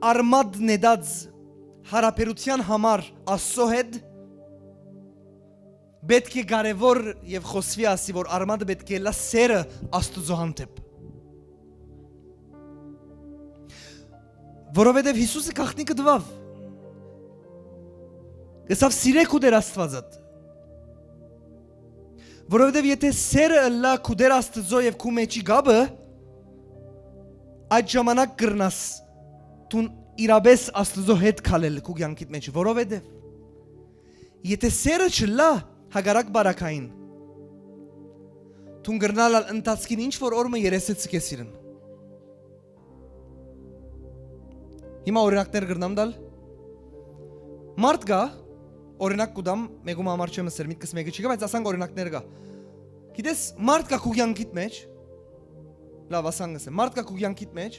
արմատ նետած յարաբերության համար Աստծո հետ Պէտք է կարեւոր եւ խօսուի ասի, որ արմատը պէտք է ըլլայ սերը Աստուծոյ հանդէպ։ Որովհետեւ Յիսուսը գաղտնիքը տուաւ։ Ըսաւ. «Սիրէ քու Տէր Աստուածդ»։ Որովհետեւ եթէ սերը ըլլայ քու Տէր Աստուծոյ եւ քու մէջի կապը, այդ ժամանակ կրնաս դուն իրապէս Աստուծոյ հետ քալել քու կեանքիդ մէջ, որովհետեւ եթէ սերը չըլլայ, հակառակ պարագային, դուն կրնալ ալ ընթացքին ինչ որ օր մը երեսը ցկես իրեն։ Հիմա օրինակներ կրնամ տալ։ Մարդ կայ, օրինակ կու տամ, մէկու համար չեմ ըսեր, միտքս մէկը չի գայ, բայց ասանք օրինակներ կայ։ Գիտես, մարդ կայ քու կեանքիդ մէջ, լաւ, ասանք ըսեմ, մարդ կայ քու կեանքիդ մէջ,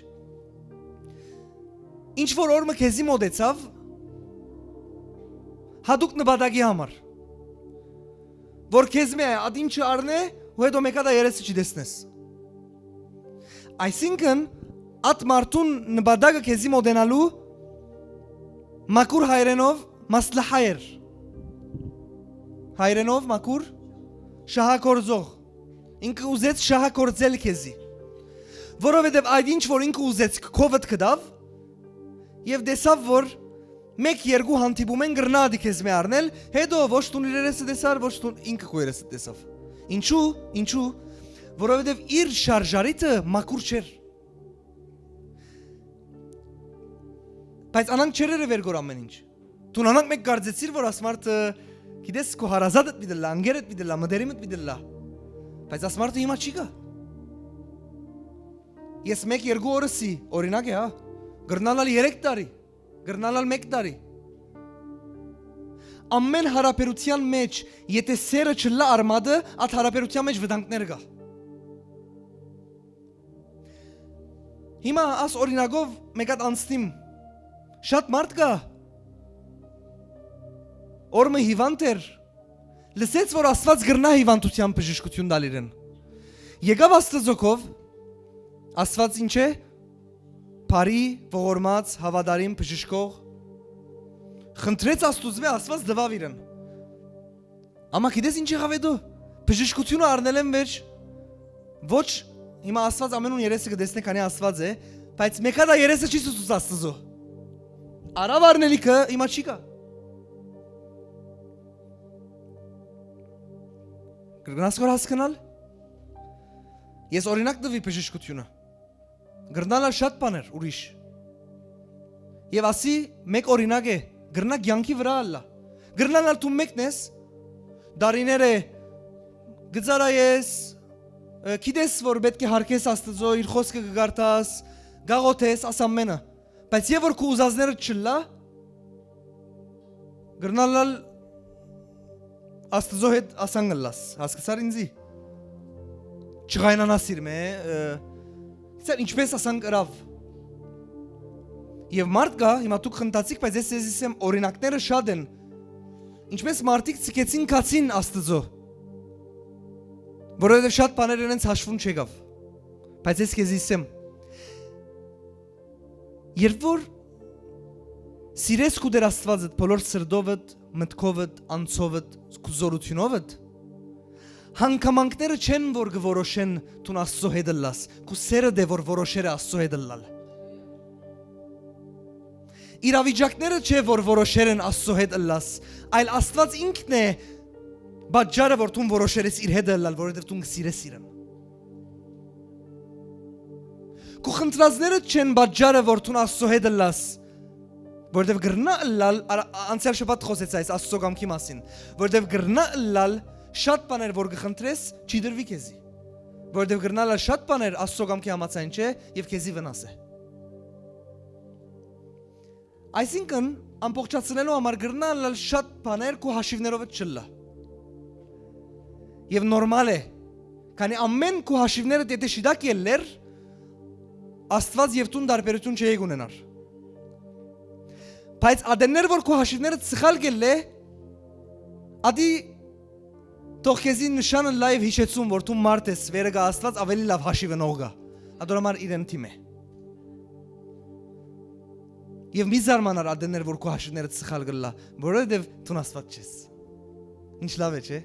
ինչ որ օր մը քեզի մօտեցաւ, յատուկ նպատակի համար, որ քեզմէ այդ ինչը առնէ ու հետո մէկա դա երեսը չի տեսնես։ Այսինքն, այդ մարդուն նպատակը քեզի մօտենալու մաքուր հայերէնով մասլահա էր։ Հայերէնով մաքուր շահագործող։ Ինքը ուզեց շահագործել քեզի։ Որովհետեւ այդ ինչ որ ինքը ուզեց, քովդ կտաւ, եւ տեսաւ, որ մէկ երկու հանդիպում են կրնայ ատի քեզմէ առնել, հետո ոչ դուն իրերեսը տեսար, ոչ դուն ինքը քու երեսը տեսաւ։ Ինչու՞, ինչու՞, որովհետեւ իր շարժարիթը մաքուր չէր։ Բայց անանք չերերը վեր գոր ամեն ինչ։ Դուն անանք մէկ կարծեցիր, որ աս մարդը, գիտես, քու հարազատդ պիտի լա, անգերդ պիտի լա, մտերիմդ պիտի լա։ Բայց աս մարդը հիմա չի գա։ Ես մէկ երկու օրս ի, օրինակ է, հա, կրնալ ալ երեք տարի, կրնալ ալ մէկ տարի։ Ամեն հարաբերության մէջ, եթէ սերը չլա արմատը, այդ հարաբերության մէջ վտանգներ կայ։ Հիմա աս օրինակով մէկ հատ անցնիմ։ Շատ մարդ կայ, օր մը հիվանդ էր, լսեց, որ Աստուած կրնայ հիվանդութեան բժշկութիւն տալ իրեն։ Եկաւ Աստուծոյ քով, Աստուած ինչ է, բարի, ողորմած, հաւատարիմ, բժշկող, խնդրեց Աստուծմէ, Աստուած տուաւ իրեն։ Ամա գիտես ինչ եղաւ հետո, բժշկութիւնը առնելէն վեր, ոչ, հիմա Աստուած ամենուն երեսը կը տեսնէ, քանի Աստուած է, բայց մէկա դա երեսը չի ցուցուց Աստուծոյ։ Արաւ առնելիքը, հիմա չի գա։ Կրնաս որ հասկնալ։ Ես օրինակ տուի բժշկութիւնը, կրնալ ալ շատ բաներ ուրիշ։ Եւ ասի, մէկ օրինակ է, կրնայ կեանքի վրայ ըլլայ։ Կրնալ ալ դու մեկն ես, դարիներ է, կը ծառայես, ը, գիտես, որ պէտք է յարգես Աստուծոյ, իր խօսքը կը կարդաս, կաղոթես, աս ամենը։ Բայց եւ որ քու ուզածներդ չլա, կրնալ ալ Աստուծոյ հետ ասան ըլլաս, հասկացար ինձի։ Չղայնանաս իրմէ, ը, գիտես, ինչպես ասանք ըրաւ։ Եւ մարդ կայ, հիմա դուք խնդացիք, բայց ես ձեզի ասեմ, օրինակները շատ են, ինչպես մարդիկ ցկեցին քացին Աստուծոյ, որովհետեւ շատ բաներ իրենց հաշվուն չեկաւ։ Բայց ես քեզի ասեմ, երբ որ սիրես քու Տէր Աստուածդ բոլոր սրտովդ, մտքովդ, անձովդ, քու զօրութիւնովդ, հանգամանքները չեն, որ կը որոշեն դուն Աստուծոյ հետ ըլլաս, քու սերը դէ, որ որոշեր է Աստուծոյ հետ ըլլալ։ Իրավիճակները չէ, որ որոշեր են Աստուծոյ հետ ըլլաս, այլ Աստուած ինքն է պատճառը, որ դուն որոշեր ես իր հետ ըլլալ, որովհետեւ դուն կը սիրես իրեն։ Քու խնդրածները չեն պատճառը, որ դուն Աստուծոյ հետ ըլլաս, որովհետեւ կրնայ ըլլալ, ա-, անցեալ շաբաթ խօսեցայ այս Աստուծոյ կամքի մասին, որովհետեւ կրնայ ըլլալ շատ բաներ, որ կը խնդրես, չի տրուի քեզի, որովհետեւ կրնայ ըլլալ շատ բաներ Աստուծոյ կամքի համաձայն չէ եւ քեզի վնաս է։ Այսինքն, ամբողջացնելու համար կրնայ ըլլալ շատ բաներ քու հաշիվներովդ չլա։ Եւ նորմալ է, քանի ամեն քու հաշիվներդ եթէ շիտակ ելլեր, Աստուած եւ դուն տարբերութիւն չէիք ունենար։ Բայց ատեններ որ քու հաշիվներդ սխալ կելլէ, ատի թող քեզի նշան ըլլայ եւ յիշեցում, որ դու մարդ ես, վերը կայ Աստուած, աւելի լաւ հաշիվ ընող կայ։ Ատոր համար իրեն թիմ է։ Եւ մի զարմանար ատեններ որ քու հաշիվներդ սխալ կլլայ, որովհետեւ դուն Աստուած չես։ Ինչ լաւ է, չէ՞։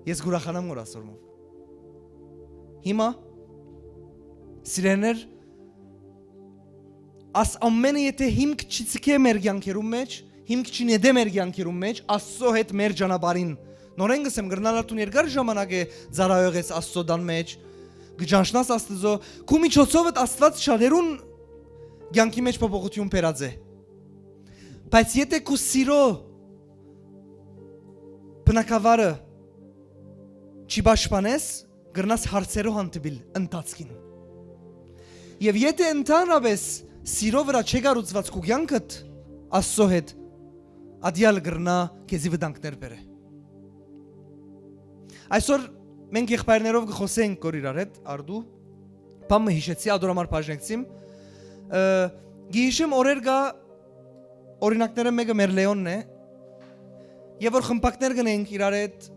Ես կ'ուրախանամ որ ասոր մով։ Հիմա, սիրելիներ, աս ամենը եթէ հիմք չի ձգէ մեր կեանքերուն մէջ, հիմք չի նետէ մեր կեանքերուն մէջ, Աստծո հետ մեր ճանապարհին։ Նորէն կ'ըսեմ, կրնալ ալ դուն երկար ժամանակ է ծառայող ես Աստծո տան մէջ, կը ճանչնաս Աստծո, քու միջոցովդ Աստուած շատերուն կեանքի մէջ փոփոխութիւն բերած է։ Բայց եթէ քու սիրո բնակավարը չի պաշտպանես, կրնաս հարցերով հանդիպիլ ընթացքին։ Եւ եթէ ընդհանրապես սիրո վրայ չէ կառուցուած քու կեանքդ Աստծո հետ, ատիալ կրնայ քեզի վտանգներ բերէ։ Այսօր մենք եղբայրներով կը խօսենք կոր իրար հետ, արդու, բան մը յիշեցի, ադոր համար բաժնեկցիմ։ Ը, գիհիշեմ օրեր կա, օրինակները մէկը մեր Լեոնն է, եւ որ խմբակներ կ'ընենք իրար հետ,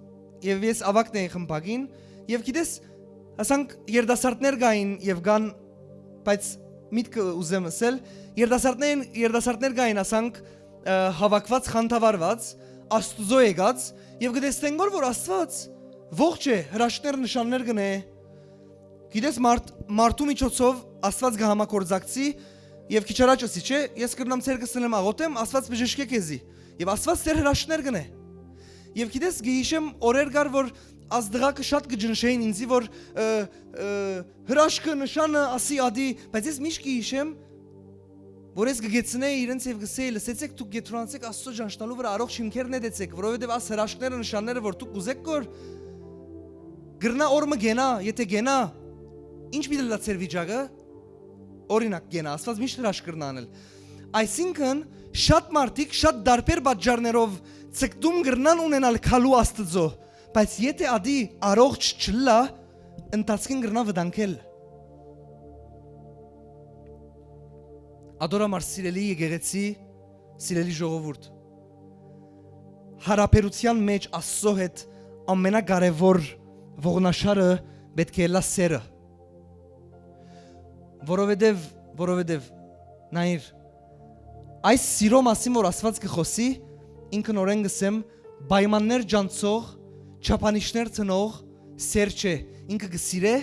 եւ ես աւագն էի խմբակին, եւ գիտես, ասանք երիտասարդներ կային եւ կան, բայց միտքը ուզեմ ըսել, երիտասարդներ, երիտասարդներ կային, ասանք, ը, հաւաքուած, խանդավառուած, Աստուծո եկած, եւ կը տեսնեն գոր որ Աստուած ողջ է, հրաշքներ, նշաններ կ'ընէ։ Գիտես, մարդ, մարդու միջոցով Աստուած կը համագործակցի, եւ քիչ առաջ ըսի, չէ, ես կրնամ ձեր կը սնեմ, աղօթեմ, Աստուած բժշկէ քեզի։ Եւ Աստուած ձեր հրաշքներ կ'ընէ։ Եւ գիտես, կը յիշեմ օրեր կար որ աս դղակը շատ կը ջնշեին ինձի որ, ը, ը, հրաշքը, նշանը, ասի ադի, բայց ես միշտ կը յիշեմ որ ես կը գեցնէի իրենց եւ կ'ըսէի, լսեցեք, դուք կեդրոնացեք Աստծո ճանչնալու վրայ, առողջ հիմքեր նետեցեք, որովհետեւ աս հրաշքները, նշանները որ դուք կ'ուզէք կոր, կրնայ օր մը կենայ, եթէ կենայ, ի՞նչ պիտի ըլլայ ձեր վիճակը։ Օրինակ կենայ, Աստուած միշտ հրաշք կրնայ անել։ Այսինքն, շատ մարդիկ շատ տարբեր պատճառներով ձգտում կրնան ունենալ գալու Աստծո, բայց եթէ ադի առողջ չլլայ, ընթացքին կրնայ վտանգել։ Ադոր համար, սիրելի եկեղեցի, սիրելի ժողովուրդ, յարաբերութեան մէջ Աստծո հետ ամենակարեւոր ողնաշարը պէտք է ըլլայ սերը։ Որովհետեւ, որովհետեւ, նայիր, այս սիրո մասին որ Աստուած կը խօսի, ինքնօրէն կ'ըսեմ, պայմաններ ճանչցող, չափանիշներ դնող սեր չէ, ինքը կը սիրէ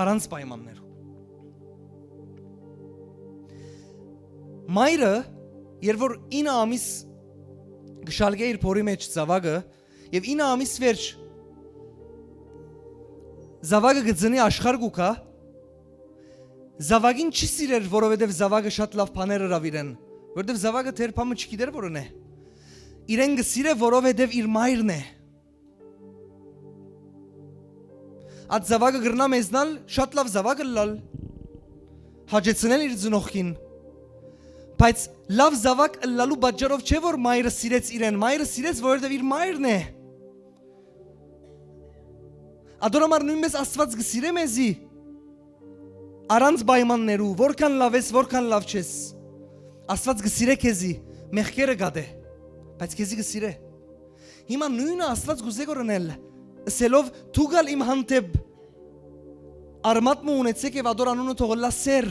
առանց պայմաններու։ Մայրը, երբ որ ինը ամիս կը շալկէ իր փորի մէջ զաւակը, եւ ինը ամիս վերջ զաւակը կը ծնի, աշխարհ կու գայ, զաւակին չի սիրեր, որովհետեւ զաւակը շատ լաւ բաներ ըրաւ իրեն, որովհետեւ զաւակը դեռ բան մը չգիտեր որ ընէ։ Իրեն կը սիրէ, որովհետեւ իր մայրն է։ Այդ զաւակը կրնայ մեզնալ շատ լաւ զաւակ ըլլալ, հաճեցնել իր ծնողքին, բայց լաւ զաւակ ըլլալու պատճառով չէ որ մայրը սիրեց իրեն, մայրը սիրեց, որովհետեւ իր մայրն է։ Ադոր համար նոյնպես Աստուած կը սիրէ մեզի առանց պայմաններու, որքան լաւ ես, որքան լաւ չես։ Աստուած կը սիրէ քեզի, մեղքերը կատէ, բայց քեզի կը սիրէ։ Հիմա նոյնը Աստուած կ'ուզէ որ ընել, ըսելով. «Դուք ալ իմ հանդէպ արմատ մը ունեցեք եւ ադոր անունը թող ըլլայ սեր»։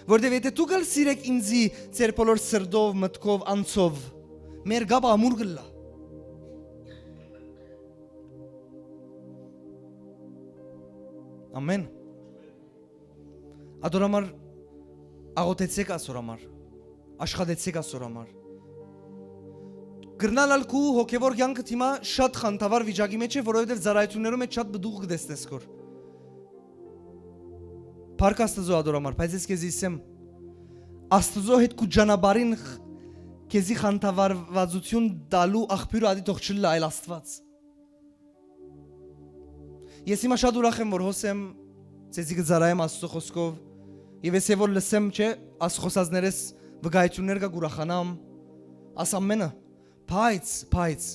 Որտեւ եթէ դուք ալ սիրեք ինձի ձեր բոլոր սրտով, մտքով, անձով, մեր կապը ամուր կ'ըլլայ։ Ամեն։ Ադոր համար աղօթեցեք ասոր համար, աշխատեցեք ասոր համար։ Կրնալ ալ քու հոգեվոր կյանքը դիմա շատ խանդավառ վիճակի մեջ է, որովհետեւ ծառայություններու մեջ շատ բդուղ կտեսնես կոր։ Փառք Աստծո ադոր համար, բայց ես քեզի ասեմ, Աստծո հետ քու ճանապարհին ղ-, քեզի խանդավառվածություն տալու աղբիւրը ադի թող չլլայ, այլ Աստված։ Ես հիմա շատ ուրախ եմ որ հոս եմ, ցեզի կը ծառայեմ Աստծո խոսքով, եւ ես է որ լսեմ, չէ, աս խոսածներես վկայություններ կա, կ'ուրախանամ, աս ամենը, բայց, բայց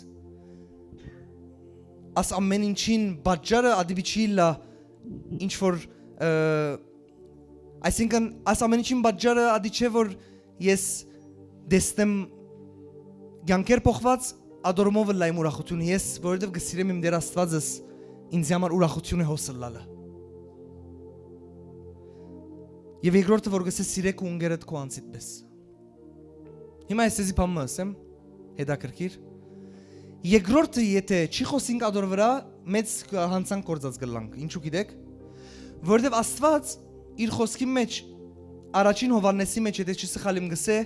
աս ամեն ինչին պատճառը ադի պիտի չի ըլլայ ինչ որ, ը, այսինքն, աս ամեն ինչին պատճառը ադի չէ որ ես տեսնեմ կյանքեր փոխված, ադորմով ըլլայ իմ ուրախությունը ես, որովհետեւ կը սիրեմ իմ Տեր Աստվածս, ինձի համար ուրախություն է հոս ըլլալը։ Եւ երկրորդը որ կ'ըսէ, սիրեք ու ընկերդ քո անձիդ պէս։ Հիմա ես քեզի բան մը ըսեմ, հետաքրքիր։ Երկրորդը, եթէ չի խօսինք ատոր վրայ, մեծ յանցանք գործած կ'ըլլանք։ Ինչու՞ գիտեք։ Որովհետեւ Աստուած իր խօսքին մէջ, առաջին Յովհաննէսի մէջ, եթէ չի սխալիմ, կ'ըսէ.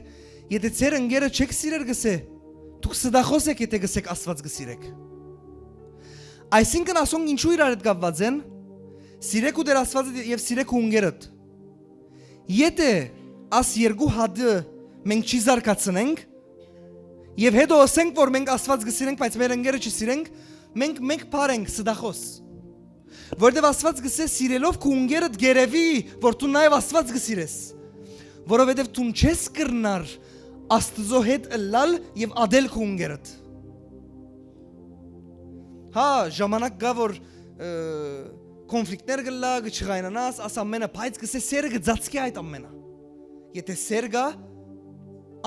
«Եթէ ձեր ընկերը չէք սիրեր», կ'ըսէ, «դուք ստախօս էք, եթէ կ'ըսէք՝ Աստուած կը սիրէք»։ Այսինքն, ասոնք ինչու իրար հետ կապուած են, սիրեք ու Տեր Աստուածդ եւ սիրեք ու ընկերդ։ Եթէ աս երկու հատը մենք չի զարգացնենք, եւ հետո ըսենք, որ մենք Աստուած կը սիրենք, բայց մեր ընկերը չի սիրենք, մենք մեկ բառ ենք, ստախօս։ Որովհետեւ Աստուած կ'ըսէ. «Սիրելով քու ընկերդ գերեւի, որ դուն նաեւ Աստուած կը սիրես, որովհետեւ դուն չես կրնար Աստուծոյ հետ ըլլալ եւ ատել քու ընկերդ»։ Հա, ժամանակ կայ, որ, ը, կոնֆլիկտներ կ'ըլլայ, կը չղայնանաս, աս ամենը, բայց կ'ըսէ, սերը կը ծածկէ այդ ամենը։ Եթէ սեր կայ,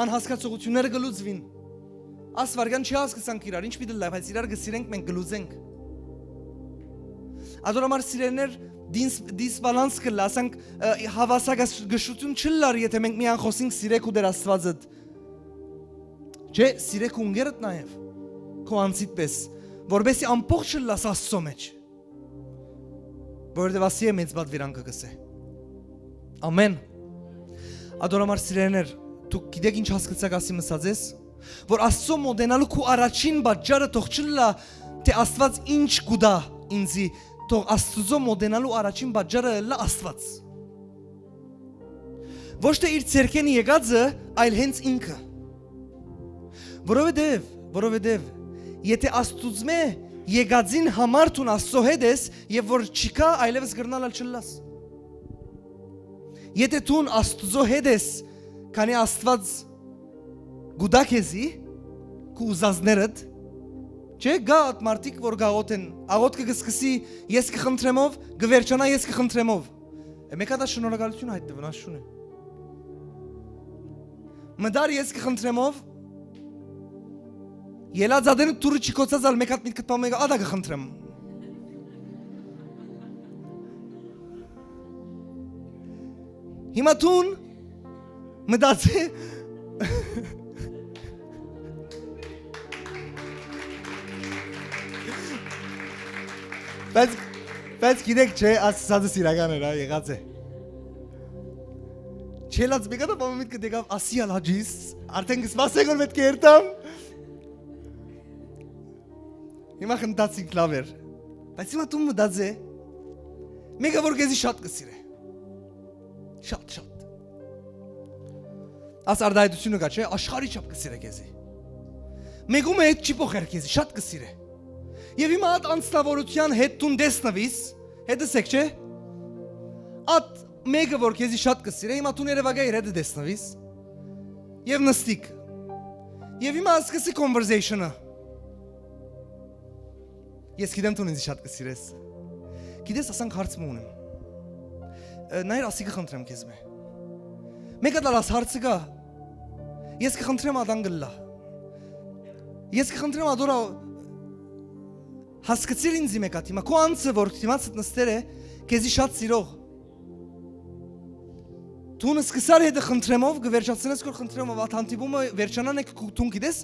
անհասկացողութիւնները կը լուծուին։ Աս վայրկեան չի հասկցանք իրար, ինչ պիտի ըլլայ, բայց իրար կը սիրենք, մենք կը լուծենք։ Ատոր համար, սիրելիներ, դինս-, դիսբալանս կ'ըլլայ, ասենք, ը, հաւասարակշռություն չ'ըլլար, եթէ մենք միայն խօսենք. «Սիրեք ու Տեր Աստուածդ»։ Չէ, սիրեք ու ընկերդ նաեւ, քո անձիդ պէս, որպեսզի ամբողջ ըլլաս Աստուծոյ մէջ, որովհետեւ ասի է մեծ պատուիրանքը, կ'ըսէ։ Ամեն։ Ատոր համար, սիրելիներ, դուք գիտեք ինչ հասկցաք ասի մըսած ես, որ Աստուծոյ մոտենալու քու առաջին պատճառը թող չըլլայ, թէ Աստուած ինչ կու տայ ինձի, թող Աստուծոյ մոտենալու առաջին պատճառը ըլլայ Աստուած։ Ոչ թէ իր ձեռքէն եկածը, այլ հենց ինքը։ Որովհետեւ, որովհետեւ, եթէ Աստուծմէ եկածին համար դուն Աստուծոյ հետ ես, եւ որ չի գայ, այլեւս կրնալ ալ չըլլաս։ Եթէ դուն Աստուծոյ հետ ես, քանի Աստուած կու տայ քեզի, քու ուզածներդ, չէ՞, կայ այդ մարդիկ, որ գաղութ են, աղօթքը կը սկսի «Ես կը խնդրեմ»-ով, կը վերջանայ «Ես կը խնդրեմ»-ով։ Է, մէկ հատ շնորհակալություն հայտնի, վնաս չունի։ Մտար «Ես կը խնդրեմ»-ով, ելած ատեն դուռը չի գոցած ալ, մէկ հատ միտքդ պամը եկայ, «Ատա կը խնդրեմ»։ Հիմա դուն մտածէ, բայց, բայց գիտեք, չէ, ասածս իրական էր, հա, եղած է։ Չելած մեկը դա բանը միտքը դեկավ, ասի ալ հաճիս, արդեն կսպասեք որ պետք է երթամ։ Հիմա խնդացինք, լավ էր։ Բայց հիմա դու մտածէ, մեկը որ քեզի շատ կը սիրէ։ Շատ, շատ։ Աս արտահայտությունը կայ, չէ՞, աշխարհի չափ կը սիրէ քեզի։ Մեկումը հետ չի փոխեր քեզի, շատ կը սիրէ։ Եվ հիմա այդ անձնավորության հետ դուն տեսնուիս, հետս եք, չէ՞։ Այդ մեկը որ քեզի շատ կը սիրէ, հիմա դուն երևակայ իր հետը տեսնուիս։ Եվ նստիկ։ Եվ հիմա սկսի conversation-ը։ Ես գիտեմ դուն ինձ շատ կը սիրես։ Գիտես, ասանք հարց մը ունեմ։ Ը, նայր, ասի կը խնդրեմ քեզ մէ։ Մէկ հատ ալ աս հարցը կայ։ Ես կը խնդրեմ ատան գլլա։ Ես կը խնդրեմ ատորա հասկցիր ինձի մէկ հատ հիմա։ Քո անձը որ դիմացդ նստեր է, քեզի շատ սիրող։ Դուն սկսար հետը խնդրեմով, կը վերջացնես քոր խնդրեմով, այդ հանդիպումը վերջանան է, քու-, դուն գիտես,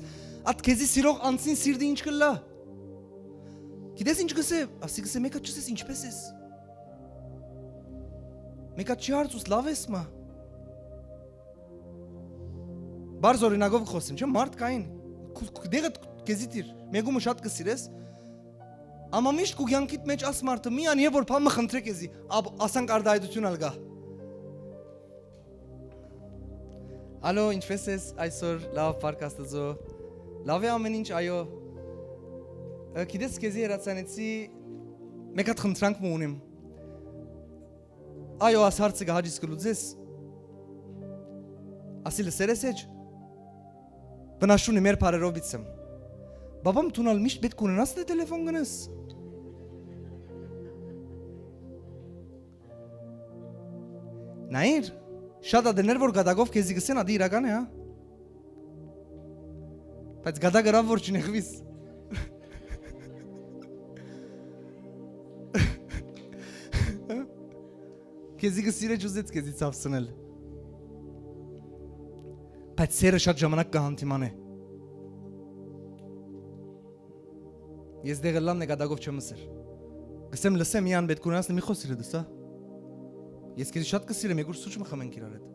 այդ քեզի սիրող անձին սիրտը ինչ կլլա։ Գիտես ինչ կսե, ասի կսե, մեկը չսես, ինչպես ես։ Մեկը չի հարցուս, լավ ես մա։ Բարձ օրինակով կխոսեմ, չէ՞, մարդ կային, քու-, քու-, դեղը քեզի տիր, մեկումը շատ կսիրես, ամա միշտ քու կյանքիդ մեջ աս մարդը մի անիե որ բան մը խնդրե քեզի, ապ-, ասանք արտահայտություն ալ կա։ Ալո, ինչպես ես այսօր, լավ, փառք Աստծո, լավ է ամեն ինչ, այո, ը, գիտես, քեզի հեռացանեցի, մեկ հատ խնդրանք մը ունեմ, այո, աս հարցը կը հաճիս կը լուծես, ասի լսեր ես էջ, վնասունի մեր բարերով բիցեմ, բաբամ դուն ալ միշտ պետք ունենաս դե տելեֆոն գնես։ Նայիր, շատ ատեներ որ գադակով քեզի կսեն, ատի իրական է, հա։ Բայց գադակ ըրավ որ չնեղվիս։ Քեզի կսիրե, չուզեց քեզի ցաυσնել։ Բայց սերը շատ ժամանակ կը հանդիմանէ։ Ես դեղ ըլլամ նկատակով չեմ ըսեր։ Կսեմ, լսեմ, միան պէտք ունենաս, մի խոսիր դսա։ Ես քեզի շատ կսիրեմ, եկուր սուչ մը խմենք իրար հետ։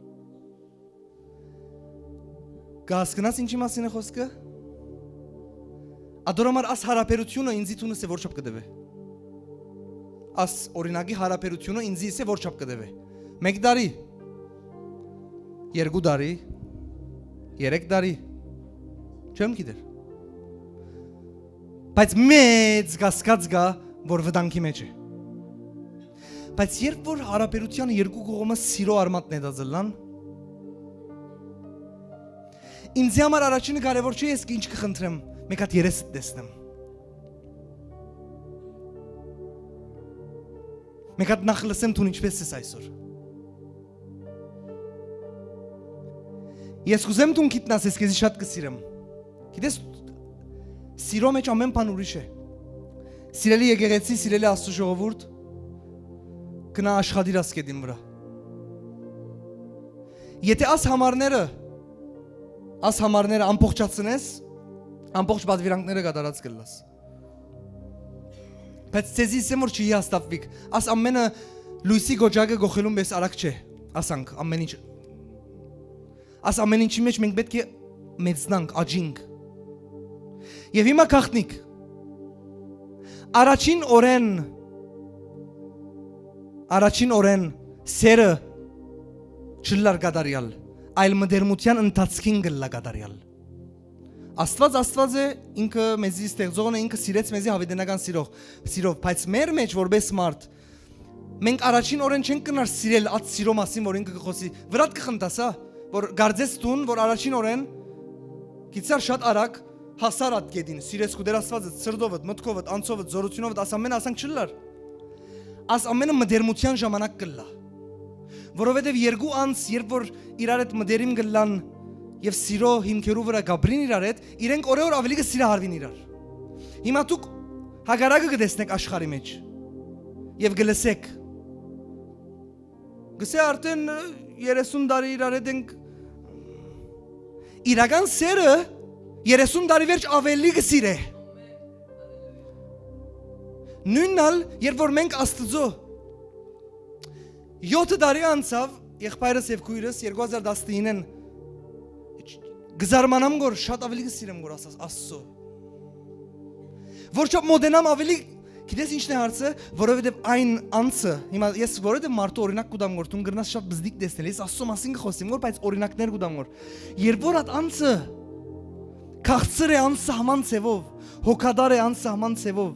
Կհասկնաս ինչի մասին է խոսքը։ Ադոր համար աս հարաբերությունը ինձի դուն ըսե որ չափ կտևէ։ Աս օրինակի հարաբերությունը ինձի ըսե որ չափ կտևէ։ Մեկ տարի, երկու տարի, երեք տարի, չեմ գիտեր։ Բայց մեծ կասկած կա, որ վտանգի մեջ է։ Բայց երբ որ հարաբերության երկու կողմը սիրո արմատն է դազլան, ինձի համար առաջինը կարևոր չէ, ես ինչ կխնդրեմ, մեկ հատ երեսդ տեսնեմ։ Մեկ հատ նախ լսեմ, դուն ինչպես ես այսօր։ Ես կուզեմ դուն գիտնաս, ես քեզի շատ կսիրեմ։ Գիտես, սիրո մեջ ամեն բան ուրիշ է։ Սիրելի եկեղեցի, սիրելի Աստծո ժողովուրդ, գնա աշխատիր աս կետին վրա։ Եթե աս համարները, աս համարները ամբողջացնես, ամբողջ պատվիրանքները կատարած կլաս։ Բայց ցեզի ասեմ որ չի հաստատվիք։ Աս ամենը լույսի գոճակը գոխելուն պես արագ չէ։ Ասանք, ամեն ինչ։ Աս ամեն ինչի մեջ մենք պէտք է մեծնանք, աճինք։ Եվ հիմա գաղտնիք։ Առաջին օրեն, առաջին օրեն սերը չլար կատարյալ, այլ մտերմության ընթացքին կլլա կատարյալ։ Աստված Աստված է, ինքը մեզի ստեղծողն է, ինքը սիրեց մեզի հավիտենական սիրող, սիրով, բայց մեր մեջ որպես մարդ, մենք առաջին օրեն չենք կնար սիրել այդ սիրո մասին, որ ինքը կխոսի, վրատ կխնդաս, հա, որ գարձես դուն, որ առաջին օրեն գիցար շատ արագ հասար այդ կետին, սիրես կու Տեր Աստվածը, սրտովդ, մտքովդ, անցովդ, զորությունովդ, աս ամենը ասանք չլար։ Աս ամենը մտերմության ժամանակ կլլա։ Որովհետև երկու անձ, երբ որ իրար հետ մտերիմ կլան եւ սիրո հիմքերու վրա կապրին իրար հետ, իրենք օրեօր ավելի կը սիրահարվին իրար։ Հիմա դուք հակառակը կտեսնեք աշխարհի մեջ եւ կլսեք։ Գսե արդեն երեսուն տարի իրար հետ ենք։ Իրական սերը երեսուն տարի վերջ ավելի կսիրե։ Նույնն ալ, երբ որ մենք Աստծո յոթը տարի անցաւ, եղբայրս եւ քույրս երկու հազար տասնինեն կզարմանամ գոր շատ ավելի կսիրեմ գոր ասած Աստծո։ Որ չափ մոտենամ ավելի, գիտես ինչն է հարցը, որովհետև այն անձը, հիմա ես որովհետև մարդու օրինակ կու տամ գոր, դուն կրնաս շատ բզդիկ տեսնել, ես Աստծո մասին կխոսեմ գոր, բայց օրինակներ կու տամ գոր։ Երբ որ այդ անձը քաղցր է անսահման ձևով, հոգատար է անսահման ձևով,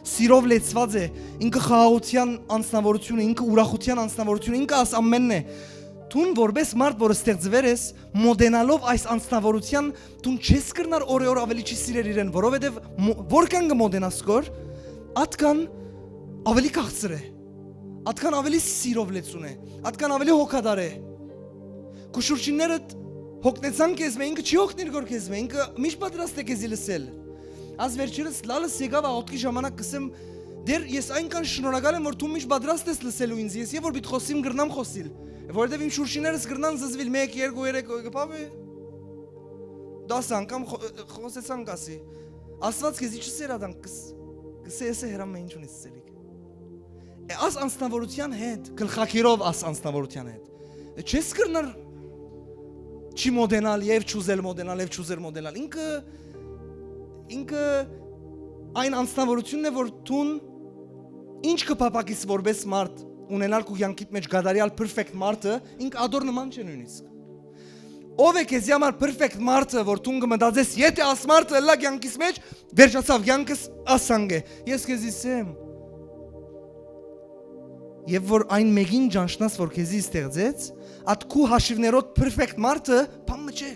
սիրով լեցված է, ինքը խաղաղության անձնավորությունը, ինքը ուրախության անձնավորությունը, ինքը աս ամենն է։ Դուն որպես մարդ, որ ստեղծվեր ես, մոտենալով այս անձնավորության, դուն չես կրնար օրեօր ավելի չի սիրել իրեն, որովհետև մո-, որքան կը մոտենաս գոր, ատքան ավելի քաղցր է, ատքան ավելի սիրով լեցուն է, ատքան ավելի հոգատար է։ Քու շուրջիններդ հոգնեցան քեզմէ, ինքը չի հոգնիր գոր քեզմէ, ինքը միշտ պատրաստ է քեզի լսել։ Աս վերջերս լալս եկաւ աղօթքի ժամանակ կսեմ, դեր ես այնքան շնորհակալ եմ, որ դու միշտ պատրաստ ես լսելու ինձ, ես երբ որ պիտի խոսիմ կրնամ խոսիլ, որովհետև իմ շուրջիններս կրնան զզվել մեկ, երկու, երեք, կփապ է, դաս անգամ խո-, խոսեցան կասի, Աստված քեզի չսեր ադան, կս-, կսե, եսե հրամը ինչ ունի սելիք։ Է, աս անձնավորության հետ, գլխակերով աս անձնավորության հետ։ Է, չես կրնար չի մոտենալ և չուզել մոտենալ և չուզել մոտենալ։ Ինքը, ինքը այն անձնավորությունն է, որ դուն ինչ կփափակիս որպես մարդ ունենալ քու կյանքիդ մեջ կատարյալ perfect մարդը, ինքը ադոր նման չէ նույնիսկ։ Ո՞վ է քեզի համար perfect մարդը, որ դուն կմտածես, եթե աս մարդը ըլլա կյանքիս մեջ, վերջացավ կյանքս, ասանկ է։ Ես քեզի սեմ։ Եվ որ այն մեկին ճանչնաս, որ քեզի ստեղծեց, ատ քու հաշիվներոդ perfect մարդը բան մը չէ։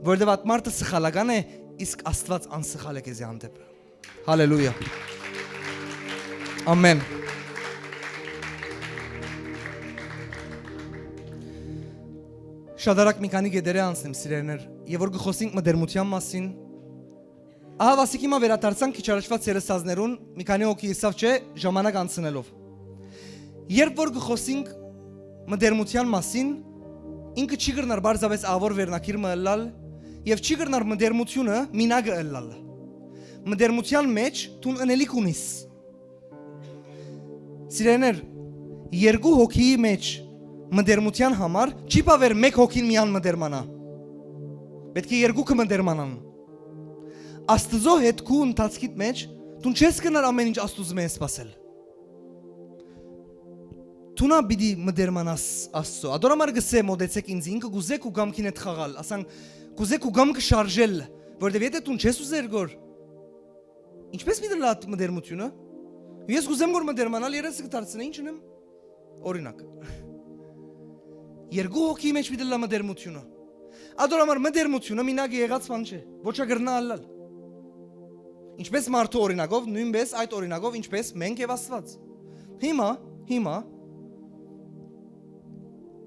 Որտեվ այդ մարդը սխալական է, իսկ Աստված անսխալ է քեզի հանդեպ։ Հալելույա։ Ամեն։ Շատ արագ մի քանի կետերէ անցնեմ, սիրելիներ, եւ որ կխոսենք մտերմության մասին, ահա, ասիկի մը վերադարձանք քիչ առաջվա ցերեսազներուն, մի քանի հոգի ըսաւ, չէ, ժամանակ անցնելով։ Երբ որ կխոսենք մտերմության մասին, ինքը չի կրնար պարզապէս ավոր վերնակիր մը ըլլալ, Եւ չի կրնար մտերմութիւնը մինակը ըլլալ։ Մտերմութեան մէջ դուն ընելիք ունիս։ Սիրեներ, երկու հոգիի մէջ մտերմութեան համար չի բաւեր մէկ հոգին միան մտերմանայ։ Պէտք է երկուքը մտերմանան։ Աստուծոյ հետ քու ընթացքիդ մէջ դուն չես կրնար ամէն ինչ Աստուծմէ սպասել։ Դուն ա պիտի մտերմանաս Աստծոյ։ Ատոր համար կ'ըսէ՝ «Մօտեցէք ինծի»։ Ինքը կ'ուզէ քու կամքին հետ խաղալ, ասանք, կ'ուզէ քու կամքը շարժել, որովհետեւ եթէ դուն չես ուզեր գոր, ինչպէս պիտի ըլլայ այդ մտերմութիւնը։ Ես կ'ուզեմ գոր մտերմանալ, երեսը կը դարձնէ, ի՞նչ ընեմ։ Օրինակ, երկու հոգիի մէջ պիտի ըլլայ մտերմութիւնը։ Ատոր համար մտերմութիւնը մինակը եղած բան չէ, ոչ ա կրնայ ըլլալ։ Ինչպէս մարդը օրինակով, նոյնպէս այդ օրինակով ինչպէս մենք եւ Աստուած։ Հիմա, հիմա,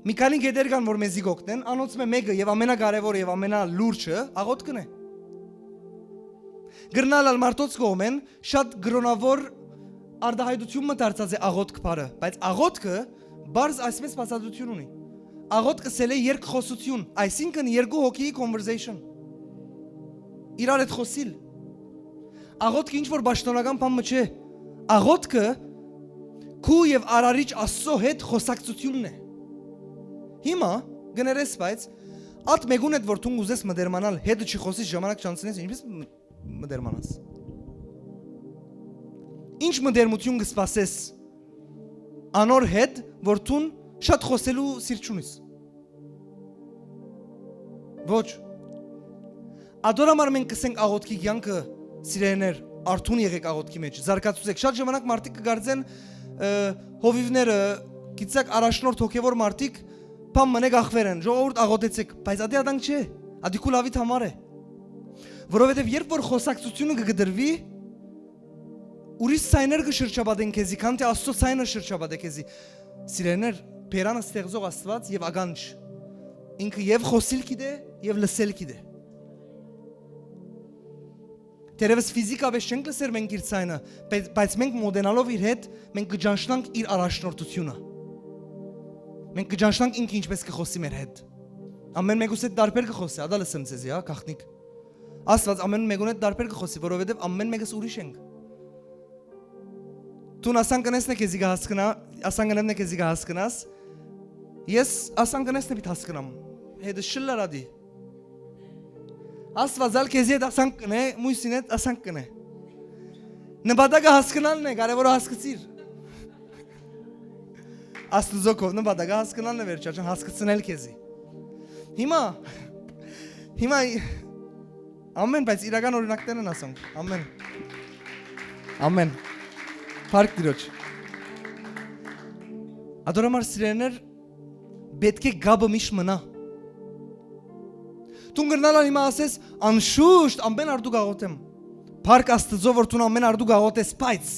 մի քանի կետեր կան, որ մեզի կ'օգնեն, անոնցմէ մէկը եւ ամենակարեւոր եւ ամենալուրջը աղօթքն է։ Կրնայ ըլլալ մարդոց կողմէն շատ կրոնաւոր արտայայտութիւն մը դարձած է աղօթք բառը, բայց աղօթքը բարձ այսպէս բացատրութիւն ունի։ Աղօթք ըսել է երկխօսութիւն, այսինքն երկու հոգիի conversation։ Իրար հետ խօսիլ։ Աղօթքը ինչ որ պաշտօնական բան մը չէ։ Աղօթքը քու եւ Արարիչ Աստծոյ հետ խօսակցութիւնն է։ Հիմա կներես, բայց այդ մէկուն հետ որ դուն կ'ուզես մտերմանալ, հետը չի խօսիս, ժամանակ չանցնես, ինչպէս մ-, մտերմանաս։ Ինչ մտերմութիւն կը սպասես անոր հետ, որ դուն շատ խօսելու սիրտ չունիս։ Ոչ։ Ատոր համար մենք կ'ըսենք աղօթքի կեանքը, սիրելիներ, արթուն եղեք աղօթքի մէջ, զարգացուցեք։ Շատ ժամանակ մարդիկ կը կարծեն, ը, հովիւները, գիտցաք, առաջնորդ հոգեւոր մարդիկ, բան մնեք ախվեր են, ժողովուրդ աղօթեցեք, բայց ատի ատանք չէ, ատի քու լաւիդ համար է։ Որովհետեւ երբ որ խօսակցութիւնը կը կտրուի, ուրիշ ցայներ կը շրջապատեն քեզի, քան թէ Աստծո ցայնը շրջապատէ քեզի։ Սիրելիներ, բերանը ստեղծող Աստուած եւ ականջ, ինքը եւ խօսիլ գիտէ, եւ լսել գիտէ։ Թերեւս ֆիզիկապէս չենք լսեր մենք իր ցայնը, բայց, բայց մենք մոտենալով իր հետ, մենք կը ճանչնանք իր առաջնորդությունը։ Մենք կը ճանչնանք ինքը ինչպես կը խօսի մեր հետ։ Ամէն մեկուս հետ տարբեր կը խօսի, ատա լսեմ ձեզի, հա, գաղտնիք։ Աստուած ամէն մեկուն հետ տարբեր կը խօսի, որովհետեւ ամէն մեկս ուրիշ ենք։ Դուն ասան կնես նե քեզի կը հասկնա, ասան կնեմ նե քեզի կը հասկնաս, ես ասան կնես նե պիտ հասկնամ, հետը շլլար ատի։ Աստուած ալ քեզի հետ ասանք կնէ, մոյսին հետ ասանք կնէ։ Նպատակը հասկնալն է, կարևորը հասկցիր։ Աստուծո քով նպատակը հասկնալն է, վերջաճան հասկցնել քեզի։ Հիմա, հիմա, ամեն, բայց իրական օրինակներն են ասոնք։ Ամեն։ Ամեն։ Փառք Տիրոջ։ Ատոր համար, սիրելիներ, պէտք է կապը միշտ մնայ։ Դուն կրնալ ալ հիմա ասես, անշուշտ, ամեն արտուկ աղօթեմ։ Փառք Աստծո, որ դուն ամեն արտուկ աղօթ ես, բայց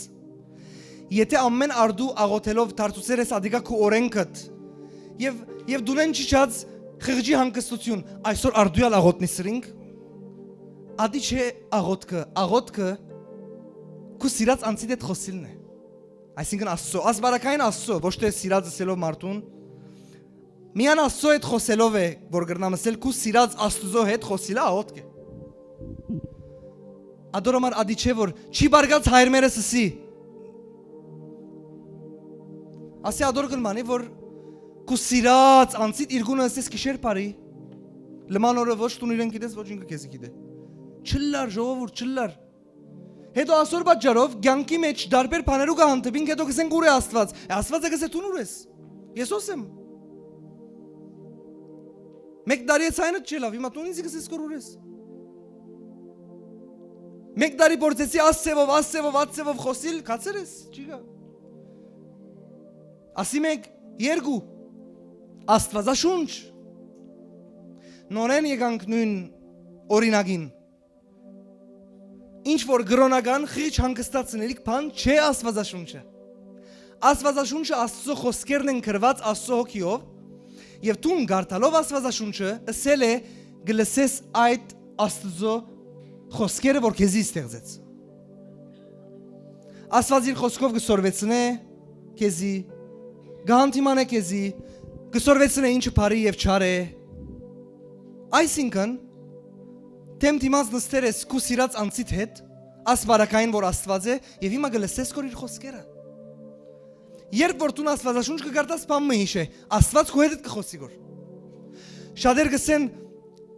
եթե ամեն արտու աղօթելով դարձուցեր ես ատիկա քու օրենքդ, եւ, եւ դունեն չիջած խղճի հանգստություն, այսօր արտու ալ աղօթնի սրինք, ատի չէ աղօթքը, աղօթքը քու սիրած անցիդ հետ խօսիլն է։ Այսինքն Աստծո, ասպարակային Աստծո, ոչ թե սիրած ըսելով մարդուն, միան Աստծո հետ խօսելով է, որ կրնամ ըսել, քու սիրած Աստուծո հետ խօսիլը աղօթք է։ Ատոր համար ատի չէ, որ չի բարգած հայր մերը սսի։ Ասի ատոր կլմանի, որ քու սիրած անցիդ իրկունը ըսես գիշեր բարի, լման օրը ոչ դուն իրեն գիտես, ոչ ինքը քեզի գիտե։ Չլլար, ժողովուրդ, չլլար։ Հետո ասոր պատճառով կյանքի մեջ դարբեր բաներու կը հանդիպինք, հետո կսենք՝ «Ո՞ւր է Աստված»։ Է, Աստվածը կսե՝ «Դուն ո՞ւր ես»։ Ես ո՞ս եմ։ Մէկ տարի է ցայնդ չէ լաւ, հիմա դուն ինձի կսես՝ «Ո՞ւր ես»։ Մէկ տարի փորձեցի աս ձևով, աս ձևով, աս ձևով խօսիլ, քացեր ես, չի գա։ Ասի մէկ, երկու, Աստվածաշունչ։ Նորեն եկանք նոյն օրինակին։ Ինչ որ կրոնական խիչ հանգստացնելիք բան չէ Աստվածաշունչը։ Աստվածաշունչը Աստծո խոսքերն են գրված Աստծո հոգիով, եւ դուն կարդալով Աստվածաշունչը ըսել է, կը լսես այդ Աստծո խոսքերը, որ քեզի ստեղծեց։ Աստված իր խոսքով կը սորվեցնէ քեզի, կը հանդիմանէ քեզի, կը սորվեցնէ ինչը բարի եւ չար է։ Այսինքն, դէմ դիմաց նստեր ես քու սիրած անձիդ հետ, աս պարագային որ Աստուած է, եւ հիմա կը լսես քոր իր խօսքերը։ Երբ որ դուն Աստուածաշունչ կը կարդաս, բան մը յիշ է, Աստուած քո հետ կը խօսի քոր։ Շատեր կ'ըսեն,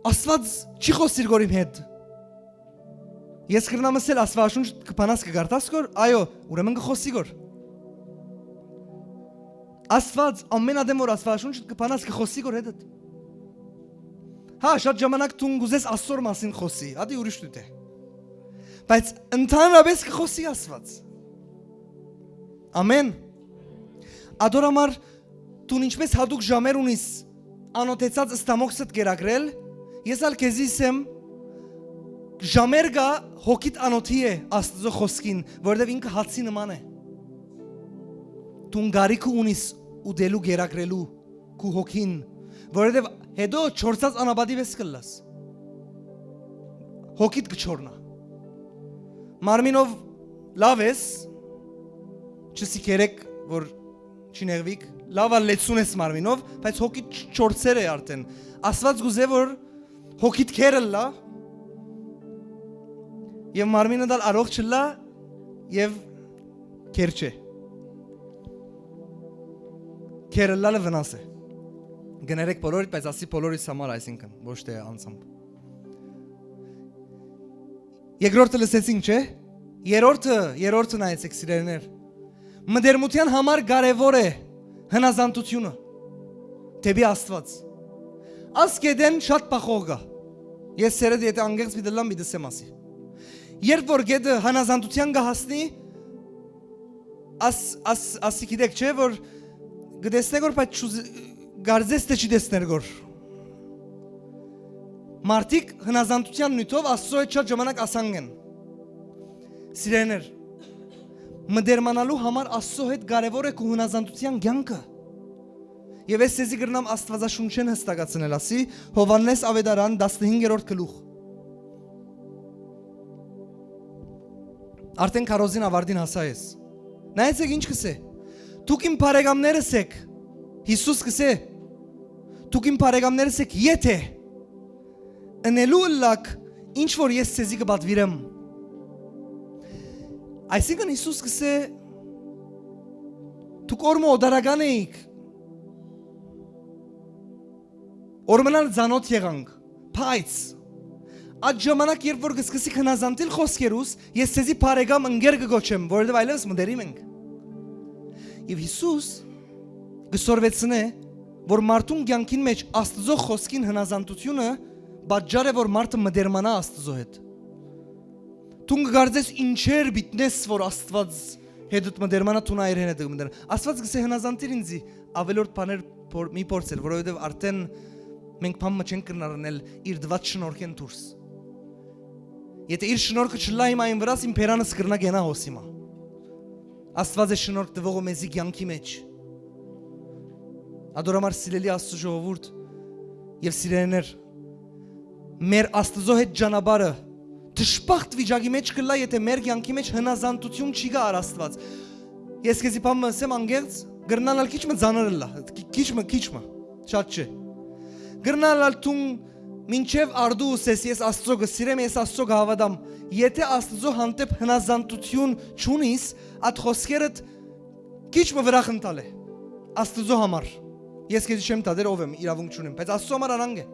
«Աստուած չի խօսիր քոր իմ հետ»։ Ես կրնամ ըսել, Աստուածաշունչ կը բանաս, կը կարդաս քոր, այո, ուրեմն կը խօսի քոր։ Աստուած, ամեն ատեն որ Աստուածաշունչ կը բանաս, կը խօսի քոր հետ։ Հա, շատ ժամանակ դուն կ'ուզես Աստուծոյ մասին խօսի, ատի ուրիշ դուք է։ Բայց ընդհանրապես կը խօսի Աստուած։ Ամեն։ Ատոր համար դուն ինչպես հատուկ ժամեր ունիս անօթեցած ստամոքսդ կերակրել, ես ալ քեզի ըսեմ, ժամեր կայ հոգիդ անօթի է Աստուծոյ խօսքին, որովհետեւ ինքը հացի նման է։ Դուն կարիքը ունիս ուտելու, կերակրելու քու հոգին, որովհետեւ հետո չորցած անապատի վես կ'ըլլաս։ Հոգիդ կը չորնայ։ Մարմինով լաւ ես, չսի գերեկ որ չի նեղվիք, լաւ ալ լեցուն ես մարմինով, բայց հոգիդ չ-, չորցեր է արդեն։ Աստուած կ'ուզէ որ հոգիդ քեր ըլլայ, եւ մարմինդ ալ առողջ ըլլայ, եւ քեր չէ։ Քեր ըլլալը վնաս է։ Կներեք բոլորիդ, բայց ասի բոլորիս համար, այսինքն, ոչ թե անձամբ։ Երկրորդը լսեցինք, չէ՞։ Երրորդը, երրորդը նայեցեք, սիրելիներ։ Մտերմութեան համար կարեւոր է հնազանդությունը դէպի Աստուած։ Աս գետեն շատ փախող կայ։ Ես սերետ, եթե անգերց պիտի լամ, պիտի սեմ ասի։ Երբ որ գետը հնազանդութեան կը հասնի, աս, աս, ասի գիտեք, չէ՞, որ կը տեսնեք որ, բայց չուզ-, կարծես թե չի տեսներ գոր։ Մարդիկ հնազանդութեան նիւթով Աստծո հետ շատ ժամանակ ասանկ են։ Սիրելիներ, մտերմանալու համար Աստծո հետ կարեւոր է քու հնազանդութեան կեանքը։ Եւ ես ձեզի կրնամ Աստուածաշունչէն հստակացնել, ասի Յովհաննէս Աւետարան, տասնհինգերորդ գլուխ։ Արդեն քարոզին ավարտին հասայ ես։ Նայեցեք ինչ կ'ըսէ. «Դուք իմ բարեկամներս էք», Յիսուս կ'ըսէ, «դուք իմ բարեկամներս էք, եթէ ընելու ըլլաք, ինչ որ ես ձեզի կը պատուիրեմ»։ Այսինքն Յիսուս կ'ըսէ, «Դուք օր մը օտարական էիք, օր մը ալ ծանօթ եղանք, բայց այդ ժամանակ, երբ որ կ'սկսիք հնազանդիլ խօսքերուս, ես ձեզի բարեկամ ընկեր կը կոչեմ, որովհետեւ այլեւս մտերիմ ենք»։ Եւ Յիսուս կը սորվեցնէ, որ մարդուն կեանքին մէջ Աստուծո խօսքին հնազանդությունը պատճառ է, որ մարդը մտերմանայ Աստուծո հետ։ Դուն կը կարծես ինչեր պիտի անես, որ Աստուած հետ մտերմանայ, դուն այր հեն հետ մտերմ-, Աստուած կ'ըսէ, հնազանդիր ինծի, աւելորդ բաներ փոր-, մի փորձեր, որովհետեւ արդեն մենք բան մը չենք կրնար ընել իր տուած շնորհքէն դուրս։ Եթէ իր շնորհքը չլայ իմ այն վրաս, իմ բերանս կրնայ կենայ հոս հիմա։ Աստուած է շնորհք տուողը մեզի կեանքի մէջ։ Ատոր համար, սիրելի Աստծո ժողովուրդ եւ սիրելիներ, մեր Աստուծո հետ ճանապարհը դժբախտ վիճակի մէջ կ'ըլլայ, եթէ մեր կեանքի մէջ հնազանդություն չի գար Աստուած։ Ես քեզի բան մը ըսեմ անգերց, կրնանալ քիչ մը ծանր ըլլայ, քի-, քիչ մը, քիչ մը, շատ չէ։ Կրնանալ դուն մինչեւ արդու ըսես, «Ես Աստծո կը սիրեմ, ես Աստծո կը հաւատամ»։ Եթէ Աստծո հանդէպ հնազանդություն չունիս, այդ խօսքերդ քիչ մը վրայ խնդալ է Աստուծո համար։ Ես քեզի չեմ դատեր, ով եմ, իրաւունք չունեմ, բայց Աստուծո համար անանկ է։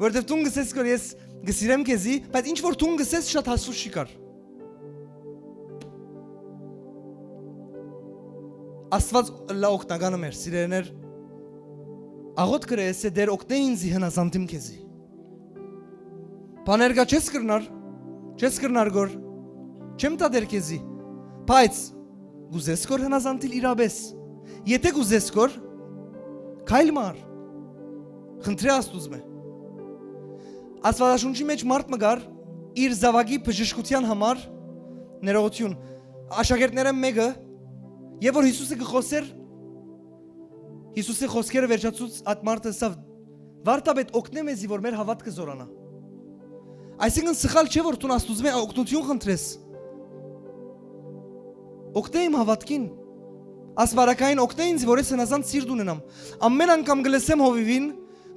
Որովհետեւ դուն կ'ըսես քոր, «Ես կը սիրեմ քեզի», բայց ինչ որ դուն կ'ըսես, շատ հասու չի կար։ Աստուած ըլլայ օգնականը մեր, սիրելիներ, աղոթք կրե, ըսէ, «Տէր, օգնէ ինձի, հնազանդիմ քեզի»։ Բաներ կայ չես կրնար, չես կրնար գոր, չեմ դատեր քեզի, բայց կ'ուզես գոր հնազանդիլ իրապէս։ Եթէ կ'ուզես գոր, քայլ մար, խնդրէ Աստուծմէ։ Աստուածաշունչի մէջ մարդ մը կար, իր զաւակի բժշկութեան համար, ներողություն, աշակերտներէն մէկը, եւ որ Յիսուսը կը խօսէր, Յիսուսի խօսքերը վերջացուց, այդ մարդը ըսաւ, «Վարդապետ, օգնէ մեզի, որ մեր հաւատքը զօրանայ»։ Այսինքն, սխալ չէ, որ դուն Աստուծմէ օգնութիւն խնդրես։ Օգնէ իմ հաւատքին, ասպարակային օգնէ ինձ, որ ես հնազանդ սիրտ ունենամ։ Ամեն անգամ կը լսեմ հովիւին,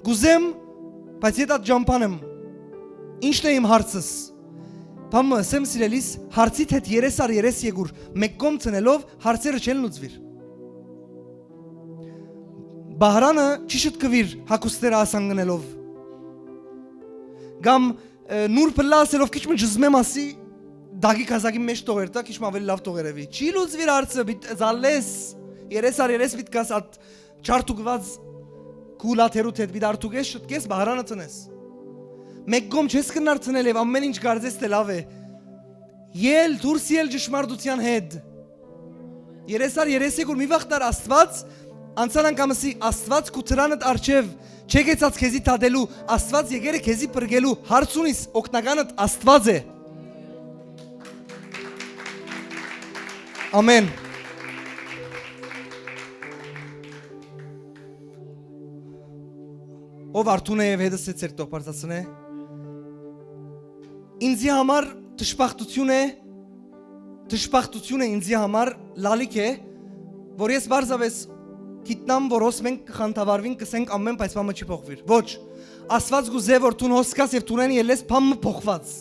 կ'ուզեմ, բայց ետ այդ ճամբան եմ։ Ի՞նչն է իմ հարցս։ Բան մը ըսեմ, սիրելիս, հարցիդ հետ երես առ երես եկուր, մէկ կողմ դնելով հարցերը չեն լուծուիր։ Բահրանը չի շտկուիր հագուստները ասանցնելով։ Կամ, ը, նուրբ ըլլայ ասելով քիչ մը ջզմեմ ասի, դագի կազակի մէջ թողեր տայ, քիչ մը աւելի լաւ թողերեւի։ Չի լուծուիր հարցը, պիտ զալես, երես առ երես պիտ գաս ատ չարդուկուած քու լաթերուդ հետ, պիտ արթուկես, շտկես, բահրանը դնես։ Մէկ կողմ չես կրնար դնել եւ ամէն ինչ կարծես թէ լաւ է։ Ել, դուրս ել ճշմարտութեան հետ։ Երես առ երես եկուր, մի վախնար Աստուած, անցան անգամ ըսի, Աստուած քու դրանդ առջեւ չէ գեցած քեզի դատելու, Աստուած եկեր է քեզի փրկելու, հարց ունիս, օգնականդ Աստուած է։ Ամեն։ Ով արթուն է եւ հետս է, ձեր տող բարձրացնէ։ Ինձի համար դժբախտութիւն է, դժբախտութիւն է ինձի համար, լալիք է, որ ես պարզապէս գիտնամ, որ հոս մենք կը խանդավառուինք, կ'ըսենք ամէն, բայց բան մը չի փոխուիր։ Ոչ, Աստուած կ'ուզէ, որ դուն հոս գաս եւ դունեն ելլես բան մը փոխուած։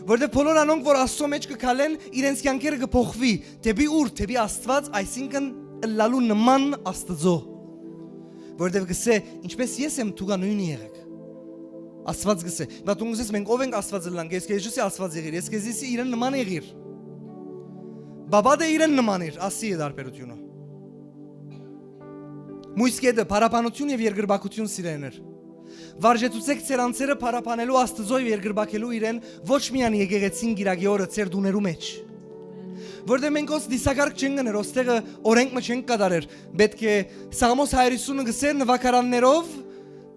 Որտեւ բոլոր անոնք, որ Աստծո մէջ կը քալեն, իրենց կեանքերը կը փոխուի, դէպի ուր, դէպի Աստուած, այսինքն ըլլալու նման Աստծո։ Որտեւ կ'ըսէ, ինչպես ես եմ, դուք ալ նոյնը եղէք։ Աստուած կ'ըսէ, բա դուն կ'ըսես, մենք ով ենք Աստուած ըլլանք, ես քեզի չ'ըսի Աստուած եղիր, ես քեզի ըսի իրեն նման եղիր։ Բաբա դէ իրեն նման էր, ասի է տարբերութիւնը։ Մոյս կետը, փառաբանութիւն եւ երկրպագութիւն, սիրելիներ։ Վարժեցուցէք ձեր անձերը փառաբանելու Աստուծոյ եւ երկրպագելու իրեն ոչ միայն եկեղեցին կիրակի օրը ձեր տուներու մէջ։ Որտեղ մենք հոս դիսակարգ չենք գներ, հոս տեղը օրենք մը չենք կատարեր, պէտք է Սաղմոս հարիւսունը գսեր նուագարաններով,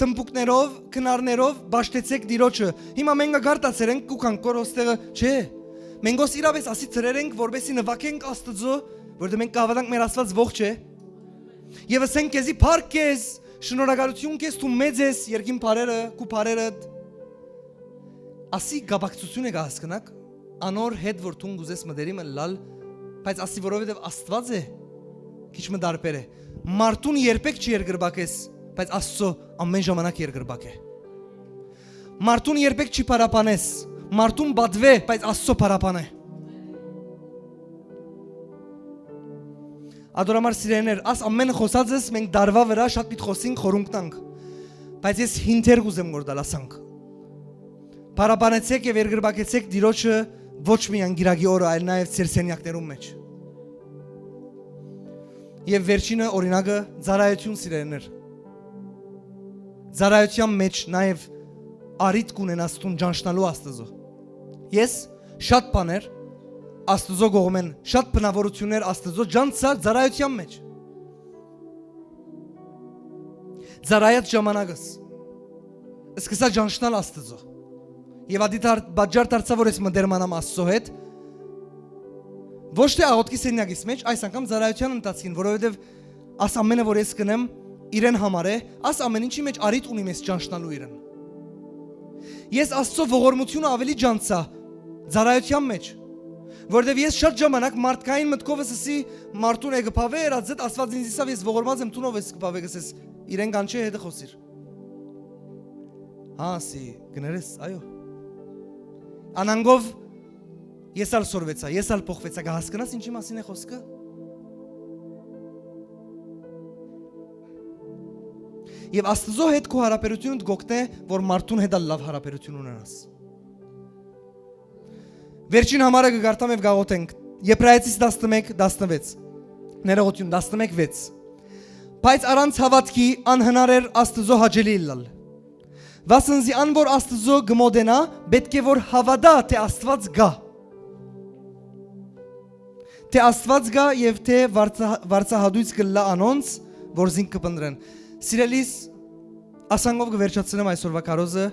թմբուկներով, քնարներով, պաշտեցեք Տիրոջը։ Հիմա մենք ակարդացեր ենք, կու քանք կոր հոս տեղը, չէ։ Մենք հոս իրապէս ասի ծրեր ենք, որպեսի նվագենք Աստուծոյ, որտեղ մենք կհաւատանք մեր Աստուած ողջ է։ Եւ ըսենք քեզի, փառք քեզ, շնորհակալութիւն քեզ, դու մեծ ես, երկին բարերը, քու բարերդ։ Ասի կապակցութիւնը կը հասկնաք, անոր հետ որ դուն կ'ուզես մտերիմ ըլլալ, բայց ասի, որովհետեւ Աստուած է, քիչ մը տարբեր է։ Մարդուն երբեք չի երկրպագես, բայց Աստծո ամէն ժամանակ երկրպագ է։ Մարդուն երբեք չի փառաբանես, մարդուն պատուէ, բայց Աստծո փառաբան է։ Ատոր համար, սիրելիներ, աս ամէնը խօսածս մենք դարուայ վրայ շատ պիտ խօսինք, խորունկ տանք, բայց ես հինթեր կ'ուզեմ որ տալ, ասանք. փառաբանեցեք եւ երկրպագեցեք Տիրոջը ոչ միայն կիրակի օրը, այլ նաեւ ձեր սենեակներուն մէջ։ Եւ վերջինը օրինակը՝ ծառայութիւն, սիրելիներ։ Ծառայութեան մէջ նաեւ առիթ կ'ունենաս դուն ճանչնալու Աստուծոյ։ Ես շատ բաներ Աստուծոյ կողմէն, շատ բնաւորութիւններ Աստուծոյ ճանչցայ ծառայութեան մէջ։ Ծառայած ժամանակս սկսա ճանչնալ Աստուծոյ։ Եւ ատի դար-, պատճառ դարձայ, որ ես մտերմանամ Աստուծոյ հետ, ոչ թէ աղօթքի սենեակիս մէջ, այս անգամ ծառայութեան ընթացքին, որովհետեւ աս ամէնը որ ես կ'ընեմ, իրեն համար է, աս ամէն ինչի մէջ առիթ ունի մեզ ճանչնալու իրեն։ Ես Աստուծոյ ողորմութիւնը աւելի ճանչցայ ծառայութեան մէջ, որովհետեւ ես շատ ժամանակ մարդկային մտքովս ըսի, մարդուն է կը բաւէ, երազդ, Աստուած ինձ ըսաւ, ես ողորմած եմ, դուն ով ես կը բաւէ, կ'ըսես, իրեն կանչէ, հետը խօսիր։ Հա, ասի, կներես, այո։ Անանգով ես ալ սորվեցայ, ես ալ փոխվեցայ, կը հասկնաս ինչի մասին է խօսքը։ Եւ Աստուծոյ հետ քու յարաբերութիւնդ կ'օգնէ, որ մարդուն հետ ալ լաւ յարաբերութիւն ունենաս։ Վերջին համարը կը կարդամ եւ կ'աղօթենք։ Եբրայեցիս տասնմէկ, տասնվեց։ Ներողություն, տասնմէկ վեց։ Բայց առանց հաւատքի անհնար էր Աստուծոյ հաճելի ըլլալ։ Վասն զի ան որ Աստուծոյ կը մոտենայ, պէտք է որ հաւատայ թէ Աստուած կայ, թէ Աստուած կայ եւ թէ վարձահ-, վարձահատոյց կ'ըլլայ անոնց, որ զինք կը փնտռեն։ Սիրելիս, ասանքով կը վերջացնեմ այսօրվա քարոզը։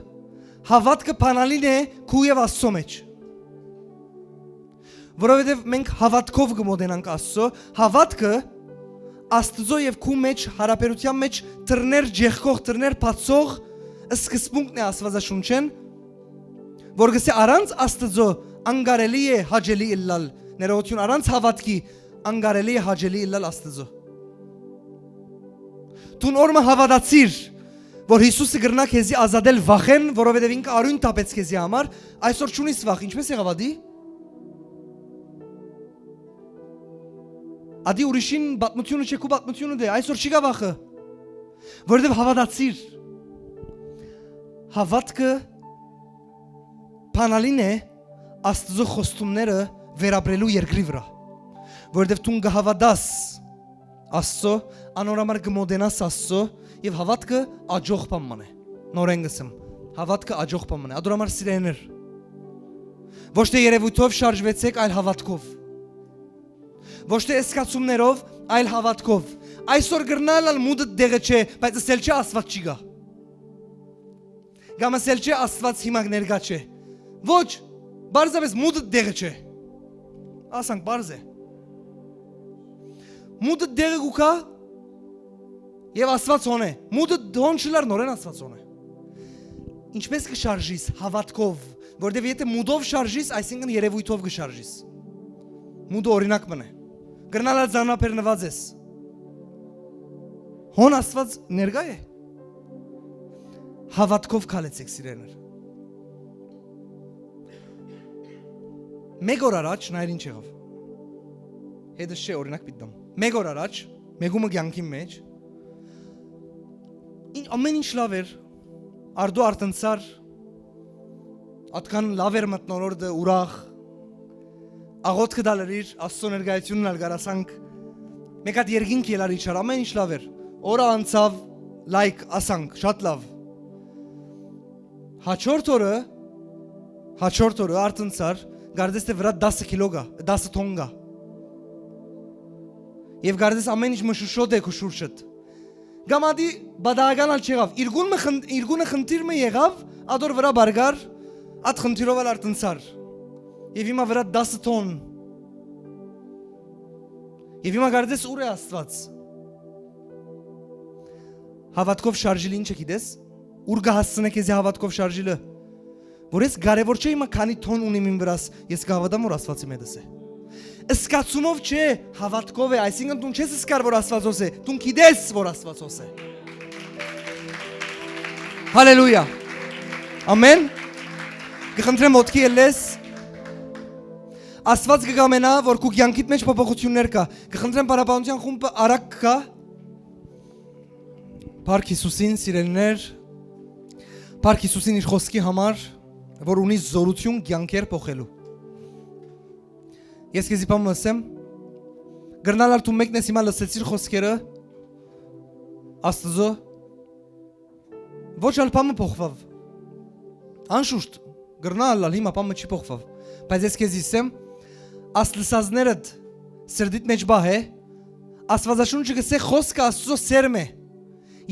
Հաւատքը բանալին է քու եւ Աստուծոյ մէջ։ Որովհետեւ մենք հաւատքով կը մոտենանք Աստուծոյ, հաւատքը Աստուծոյ եւ քու մէջ, յարաբերութեան մէջ դռներ ջեղքող, դռներ բացող սկզբունքն է Աստուածաշունչէն, որ կ'ըսէ, առանց Աստուծոյ անկարելի է հաճելի ըլլալ, ներողություն, առանց հաւատքի անկարելի է հաճելի ըլլալ Աստուծոյ։ Դուն օր մը հաւատացիր, որ Յիսուսը կրնայ քեզի ազատել վախէն, որովհետեւ ինքը արիւն թափեց քեզի համար, այսօր չունիս վախ, ինչպէս եղաւ ատի։ Ատի ուրիշին պատմութիւնը չէ, քու պատմութիւնը դէ, այսօր չի գա վախը, որովհետեւ հաւատացիր։ Հաւատքը բանալին է Աստուծոյ խոստումները վերապրելու երկրի վրայ, որովհետեւ դուն կը հաւատաս Աստծո, անոր համար կը մոտենաս Աստծո, եւ հաւատքը աջող բան մըն է։ Նորէն կ'ըսեմ, հաւատքը աջող բան մըն է։ Ադոր համար, սիրելիներ, ոչ թէ երեւոյթով շարժուեցէք, այլ հաւատքով։ Ոչ թէ զգացումներով, այլ հաւատքով։ Այսօր կրնայ ալ մուտդ տեղը չէ, բայց ըսել չէ Աստուած չի գա։ Կամ ըսել չէ Աստուած հիմա ներկայ չէ։ Ոչ, պարզապէս մուտդ տեղը չէ։ Ասանք պարզ է։ Մուտդ տեղը կու գայ եւ Աստուած հոն է։ Մուտդ հոն չլար, նորէն Աստուած հոն է։ Ինչպէս կը շարժիս, հաւատքով, որովհետեւ եթէ մուտով շարժիս, այսինքն երեւոյթով կը շարժիս։ Մուտը օրինակ մըն է։ Կրնայ ալ զանաբերնուած ես։ Հոն Աստուած ներկայ է։ Հաւատքով քալեցէք, սիրելիներ։ Մէկ օր առաջ նայր ինչ եղաւ։ Հետս չէ, օրինակ պիտի տամ։ Մէկ օր առաջ, մէկումը կեանքին մէջ, ին-, ամէն ինչ լաւ էր, Արդու արթնցար, ատկան լաւ էր մթնոլորտը, ուրախ, աղօթքը դալրիր, Աստծո ներկայութիւնն ալ գար, ասանք, մէկ հատ երկինք ելար իջար, ամէն ինչ լաւ էր։ Օրը անցաւ, լայք, ասանք, շատ լաւ։ Հաջորդ օրը, հաջորդ օրը արթնցար, կարծես թէ վրադ դասը քիլո կայ, դասը թոն կայ։ Եւ կարծես ամէն ինչ մշուշոտ է քու շուրջդ։ Կամ ատի պատահական ալ չեղաւ։ Իրկուն մը խն-, իրկունը խնդիր մը եղաւ, ատոր վրայ բարկար, ատ խնդիրով ալ արթնցար։ Եւ հիմա վրադ դասը թոն։ Եւ հիմա կարծես ուր է Աստուած։ Հաւատքով շարժիլը ի՞նչը գիտես։ Ուր կը հասցնէ քեզի հաւատքով շարժիլը։ Որ ես կարեւոր չէ հիմա քանի թոն ունիմ իմ վրաս, ես կհաւատամ որ Աստուածի մէտս է։ Զգացումով չէ, հաւատքով է, այսինքն դուն չես զգար որ Աստուածոս է, դուն գիտես որ Աստուածոս է։ Հալելույա։ Ամեն։ Կխնդրեմ ոտքի ելլես։ Աստուած կը կամենայ որ քու կեանքիդ մէջ փոփոխութիւններ կայ։ Կխնդրեմ պարապանության խումբը արագ գայ։ Փառք Յիսուսին, սիրելիներ, փառք Յիսուսին իր խօսքի համար, որ ունի զօրութիւն կեանքեր փոխելու։ Ես քեզի բան մը ըսեմ, կրնայ ալ դու մեկն ես հիմա լսեցիր խօսքերը Աստուծոյ, ոչ ալ բան մը փոխուաւ։ Անշուշտ, կրնայ ալ, ալ հիմա բան մը չի փոխուաւ, բայց ես քեզի ըսեմ, աս լսածներդ սրտիդ մէջ պահ է, Աստուածաշունչը կ'ըսէ, խօսքը Աստուծոյ սերմ է,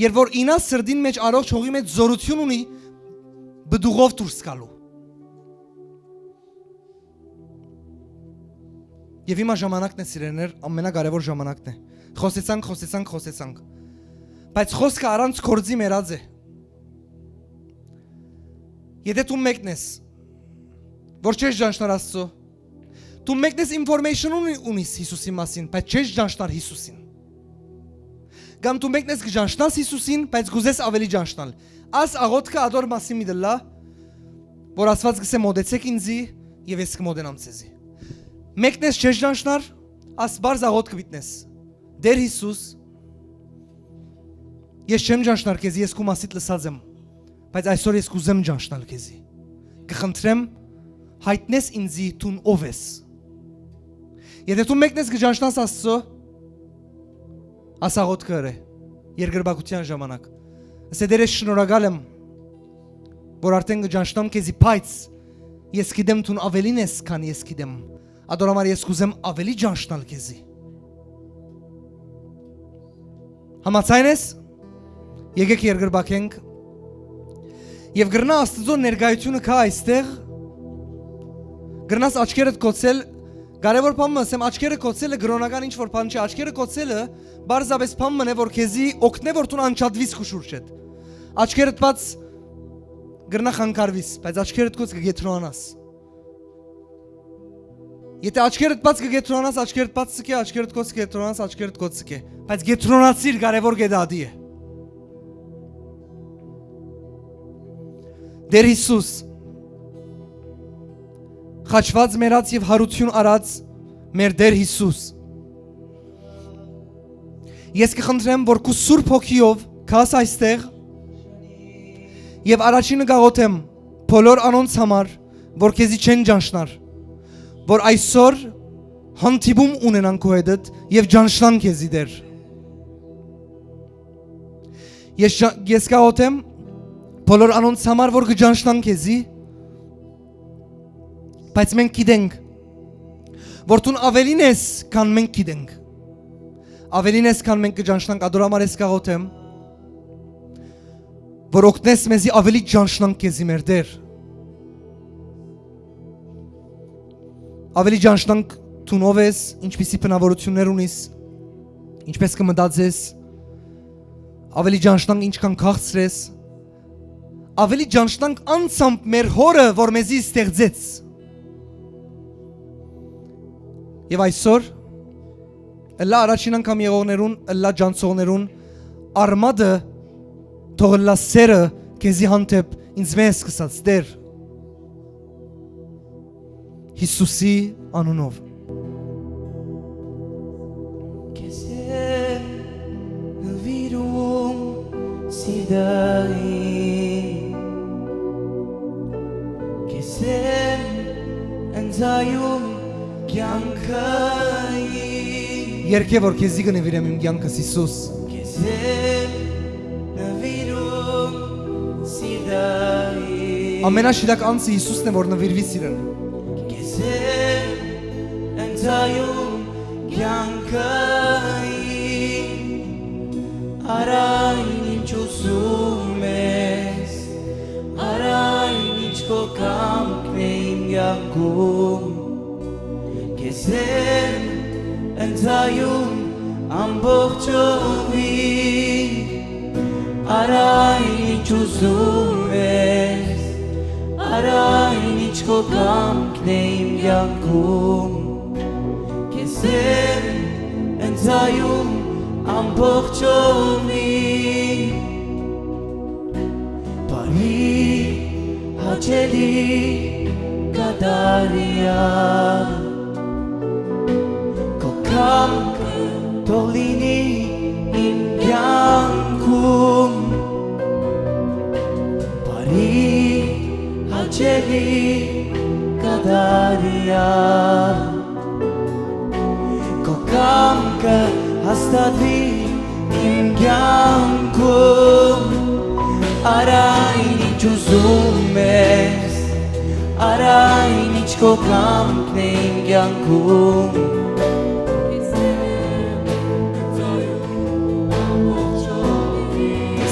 եւ որ ինա սրտին մէջ առողջ հողի մէջ զօրութիւն ունի պտուղով դուրս գալու։ Եւ հիմա ժամանակն է, սիրելիներ, ամենակարեւոր ժամանակն է։ Խօսեցանք, խօսեցանք, խօսեցանք։ Բայց խօսքը առանց գործի մեռած է։ Եթէ դու մեկն ես, որ չես ճանչնար Աստծո, դու մեկն ես, information ունի-, ունիս Յիսուսի մասին, բայց չես ճանչնար Յիսուսին։ Կամ դու մեկն ես, կը ճանչնաս Յիսուսին, բայց կ'ուզես ավելի ճանչնալ։ Աս աղօթքը ադոր մասին մի դլա, որ Աստված կ'ըսէ, մոտեցէք ինձի, եւ ես կը մոտենամ ձեզի։ Մեկն ես չես ճանչնար, աս պարզ աղօթքը պիտի տես։ Տեր Յիսուս, ես չեմ ճանչնար քեզի, ես քու մասիդ լսած եմ, բայց այսօր ես կ'ուզեմ ճանչնալ քեզի։ Կխնդրեմ, յայտնես ինձի դուն ով ես։ Եթէ դու մեկն ես, կը ճանչնաս Աստծո, աս աղօթքը ըրէ, երկրպագության ժամանակ։ Ասէ, Տեր, ես շնորհակալ եմ, որ արդեն կը ճանչնամ քեզի, բայց ես գիտեմ դուն ավելին ես, քան ես գիտեմ։ Ադոր համար ես կ'ուզեմ ավելի ճանչնալ քեզի։ Համաձայն ես։ Եկեք երկրպագենք։ Եւ կրնայ Աստուծոյ ներկայութիւնը գայ այստեղ, կրնաս աչքերդ կոցել, կարեւոր բան մը ասեմ, աչքերը կոցելը կրօնական ինչ որ բան չէ, աչքերը կոցելը պարզապէս բան մը է, որ քեզի օգնէ, որ դուն անջատվիս քու շուրջդ։ Աչքերդ բաց կրնայ խանգարվիս, բայց աչքերդ կոց կը կեդրոնանաս։ Եթէ աչքերդ բաց կը կեդրոնանաս, աչքերդ բաց ցկէ, աչքերդ կոց կը կեդրոնանաս, աչքերդ կոց ցկէ։ Բայց կեդրոնացիր, կարեւոր կետը ատի է։ Տէր Յիսուս, խաչուած մեռած եւ յարութիւն առած մեր Տէր Յիսուս, ես կը խնդրեմ, որ քու Սուրբ Հոգիով գաս այստեղ, եւ առաջինը կ'աղօթեմ բոլոր անոնց համար, որ քեզի չեն ճանչնար, որ այսօր հանդիպում ունենան քու հետդ եւ ճանչնան քեզի, Տէր։ Ես ճա-, ես կ'աղօթեմ բոլոր անոնց համար, որ կը ճանչնան քեզի, բայց մենք գիտենք, որ դուն աւելին ես, քան մենք գիտենք։ Աւելին ես, քան մենք կը ճանչնանք, ատոր համար ես կ'աղօթեմ, որ օգնես մեզի աւելի ճանչնանք քեզի, մեր Տէր։ Աւելի ճանչնանք դուն ով ես, ինչպիսի բնաւորութիւններ ունիս, ինչպես կը մտածես, աւելի ճանչնանք ինչքան քաղցր ես, աւելի ճանչնանք անձամբ մեր Հօրը, որ մեզի ստեղծեց։ Եւ այսօր, ըլլայ առաջին անգամ եղողներուն, ըլլայ ճանչցողներուն, արմատը թող ըլլայ սէրը քեզի հանդէպ ինձ մէ սկսած, Տէր, Յիսուսի անունով։ Քեզ եմ նուիրում սիրտային, քեզ եմ ընծայում կյանքային։ Երկե որ քեզի կը նուիրեմ իմ կյանքս, Յիսուս։ Քեզ եմ նուիրում սիրտային։ Ամենաշիրակ անձը Յիսուսն է, որ նուիրուի սիրտը։ Քեզ եմ ընծայում կյանքային, առ այն ինչ ուզում ես, առ այն ինչ քո կամքն է իմ կյանքում։ Քեզ եմ ընծայում ամբողջովին, առ այն ինչ ուզում ես, առ այն ինչ քո կամքն է իմ կյանքում։ Քեզ եմ ընծայում ամբողջովին, բարի, հաճելի, կատարյալ, քո կամքը թող լինի իմ կյանքում, բարի, հաճելի, կատարյալ, քո կամքը հաստատուի իմ կյանքում, առ այն ինչ ուզում ես, առ այն ինչ քո կամքն է իմ կյանքում։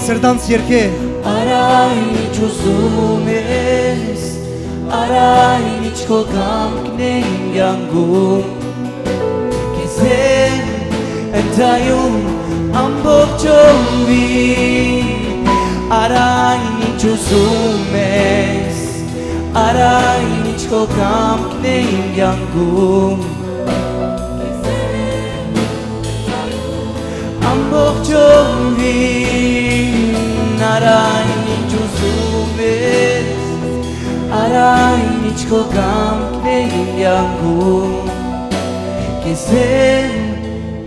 Սրտանց երկե։ Առ այն ինչ ուզում ես, առ այն ինչ քո կամքն է իմ կյանքում։ Քեզ եմ ընծայում ամբողջովին, առ այն ինչ ուզում ես, առ այն ինչ քո կամքն է իմ կյանքում։ Ամբողջովին, առ այն ինչ ուզում ես, առ այն ինչ քո կամքն է իմ կյանքում։ Քեզ եմ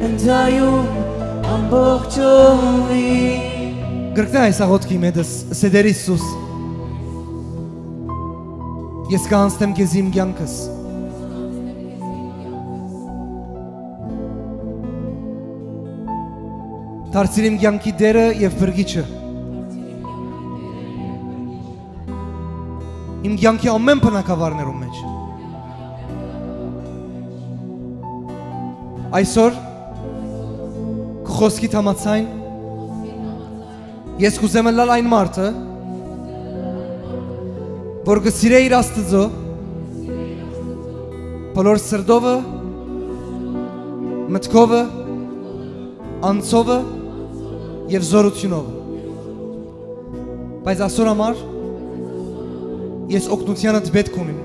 ընծայում ամբողջովին։ Կրկնա այս աղոթքը իմ հետ, ըսե. Տէր Յիսուս, ես կ'անցնեմ քեզի իմ կյանքս։ Դարձիր իմ կյանքի Տէրը եւ Փրկիչը իմ կյանքի ամէն բնակավարներուն մէջ։ Այսօր քու խօսքիդ համաձայն, ես կ'ուզեմ ըլլալ այն մարդը, որ կը սիրէ իր Աստուծոյ բոլոր սրտովը, մտքովը, անձովը եւ զօրութիւնովը։ Բայց այսօր համար ես օգնութեանդ պէտք ունիմ։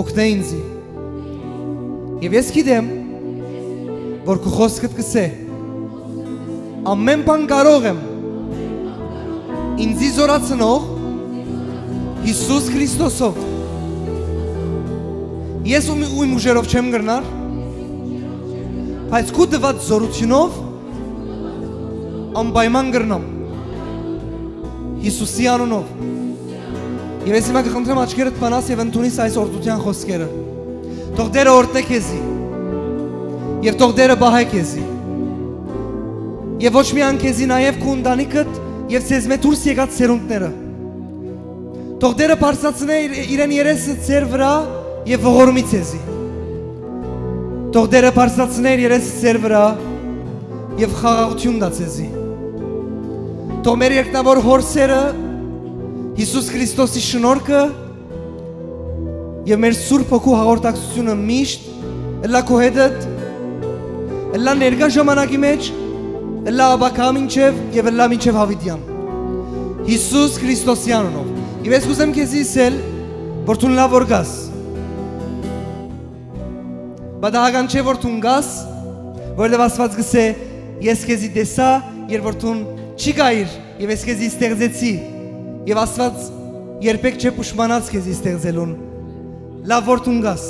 Օգնէ ինձի։ Եւ ես գիտեմ, որ քու խօսքդ կ'ըսէ. «Ամէն բան կարող եմ, Ինծի զօրացնող Յիսուս Քրիստոսով։ Ես իմ, իմ ուժերով չեմ կրնար, բայց քու տուած զօրութիւնով անպայման կրնամ։ Յիսուսի անունով։ Եւ ես հիմա կը խնդրեմ, աչքերդ բանաս եւ ընդունիս այս օրհնութեան խօսքերը։ Թող Տէրը օրհնէ քեզի, եւ թող Տէրը պահէ քեզի, եւ ոչ միայն քեզի, նաեւ քու ընտանիքդ եւ ձեզմէ դուրս եկած սերունդները։ Թող Տէրը բարձրացնէ իր, իրեն երեսը ձեր վրայ եւ ողորմի ձեզի։ Թող Տէրը բարձրացնէ իր երեսը ձեր վրայ եւ խաղաղութիւն տայ ձեզի։ Թող մեր երկնաւոր Հօր սէրը, Յիսուս Քրիստոսի շնորհքը եւ մեր Սուրբ Հոգու հաղորդակցութիւնը միշտ ըլլայ քու հետդ, ըլլայ ներկայ ժամանակի մէջ, ըլլայ ապագայ մինչեւ եւ ըլլայ մինչեւ յաւիտեան։ Յիսուս Քրիստոսի անունով։ Եւ ես կ'ուզեմ քեզի ըսել, որ դուն լաւ որ կաս։ Պատահական չէ, որ դուն կաս, որովհետեւ Աստուած կ'ըսէ. «Ես քեզի տեսայ, երբ որ դուն չկայիր, եւ ես քեզի ստեղծեցի»։ Եւ Աստուած երբեք չէ պուշմանած քեզի ստեղծելուն։ Լաւ որ դուն կաս։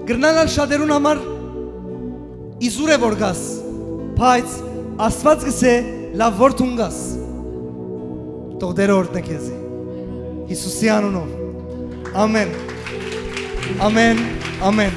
Կրնալ ալ շատերուն համար իզուր է որ կաս, բայց Աստուած կ'ըսէ. «Լաւ որ դուն կաս»։ Թող Տէրը օրհնէ քեզի։ Յիսուսի անունով։ Ամեն։ Ամեն։ Ամեն։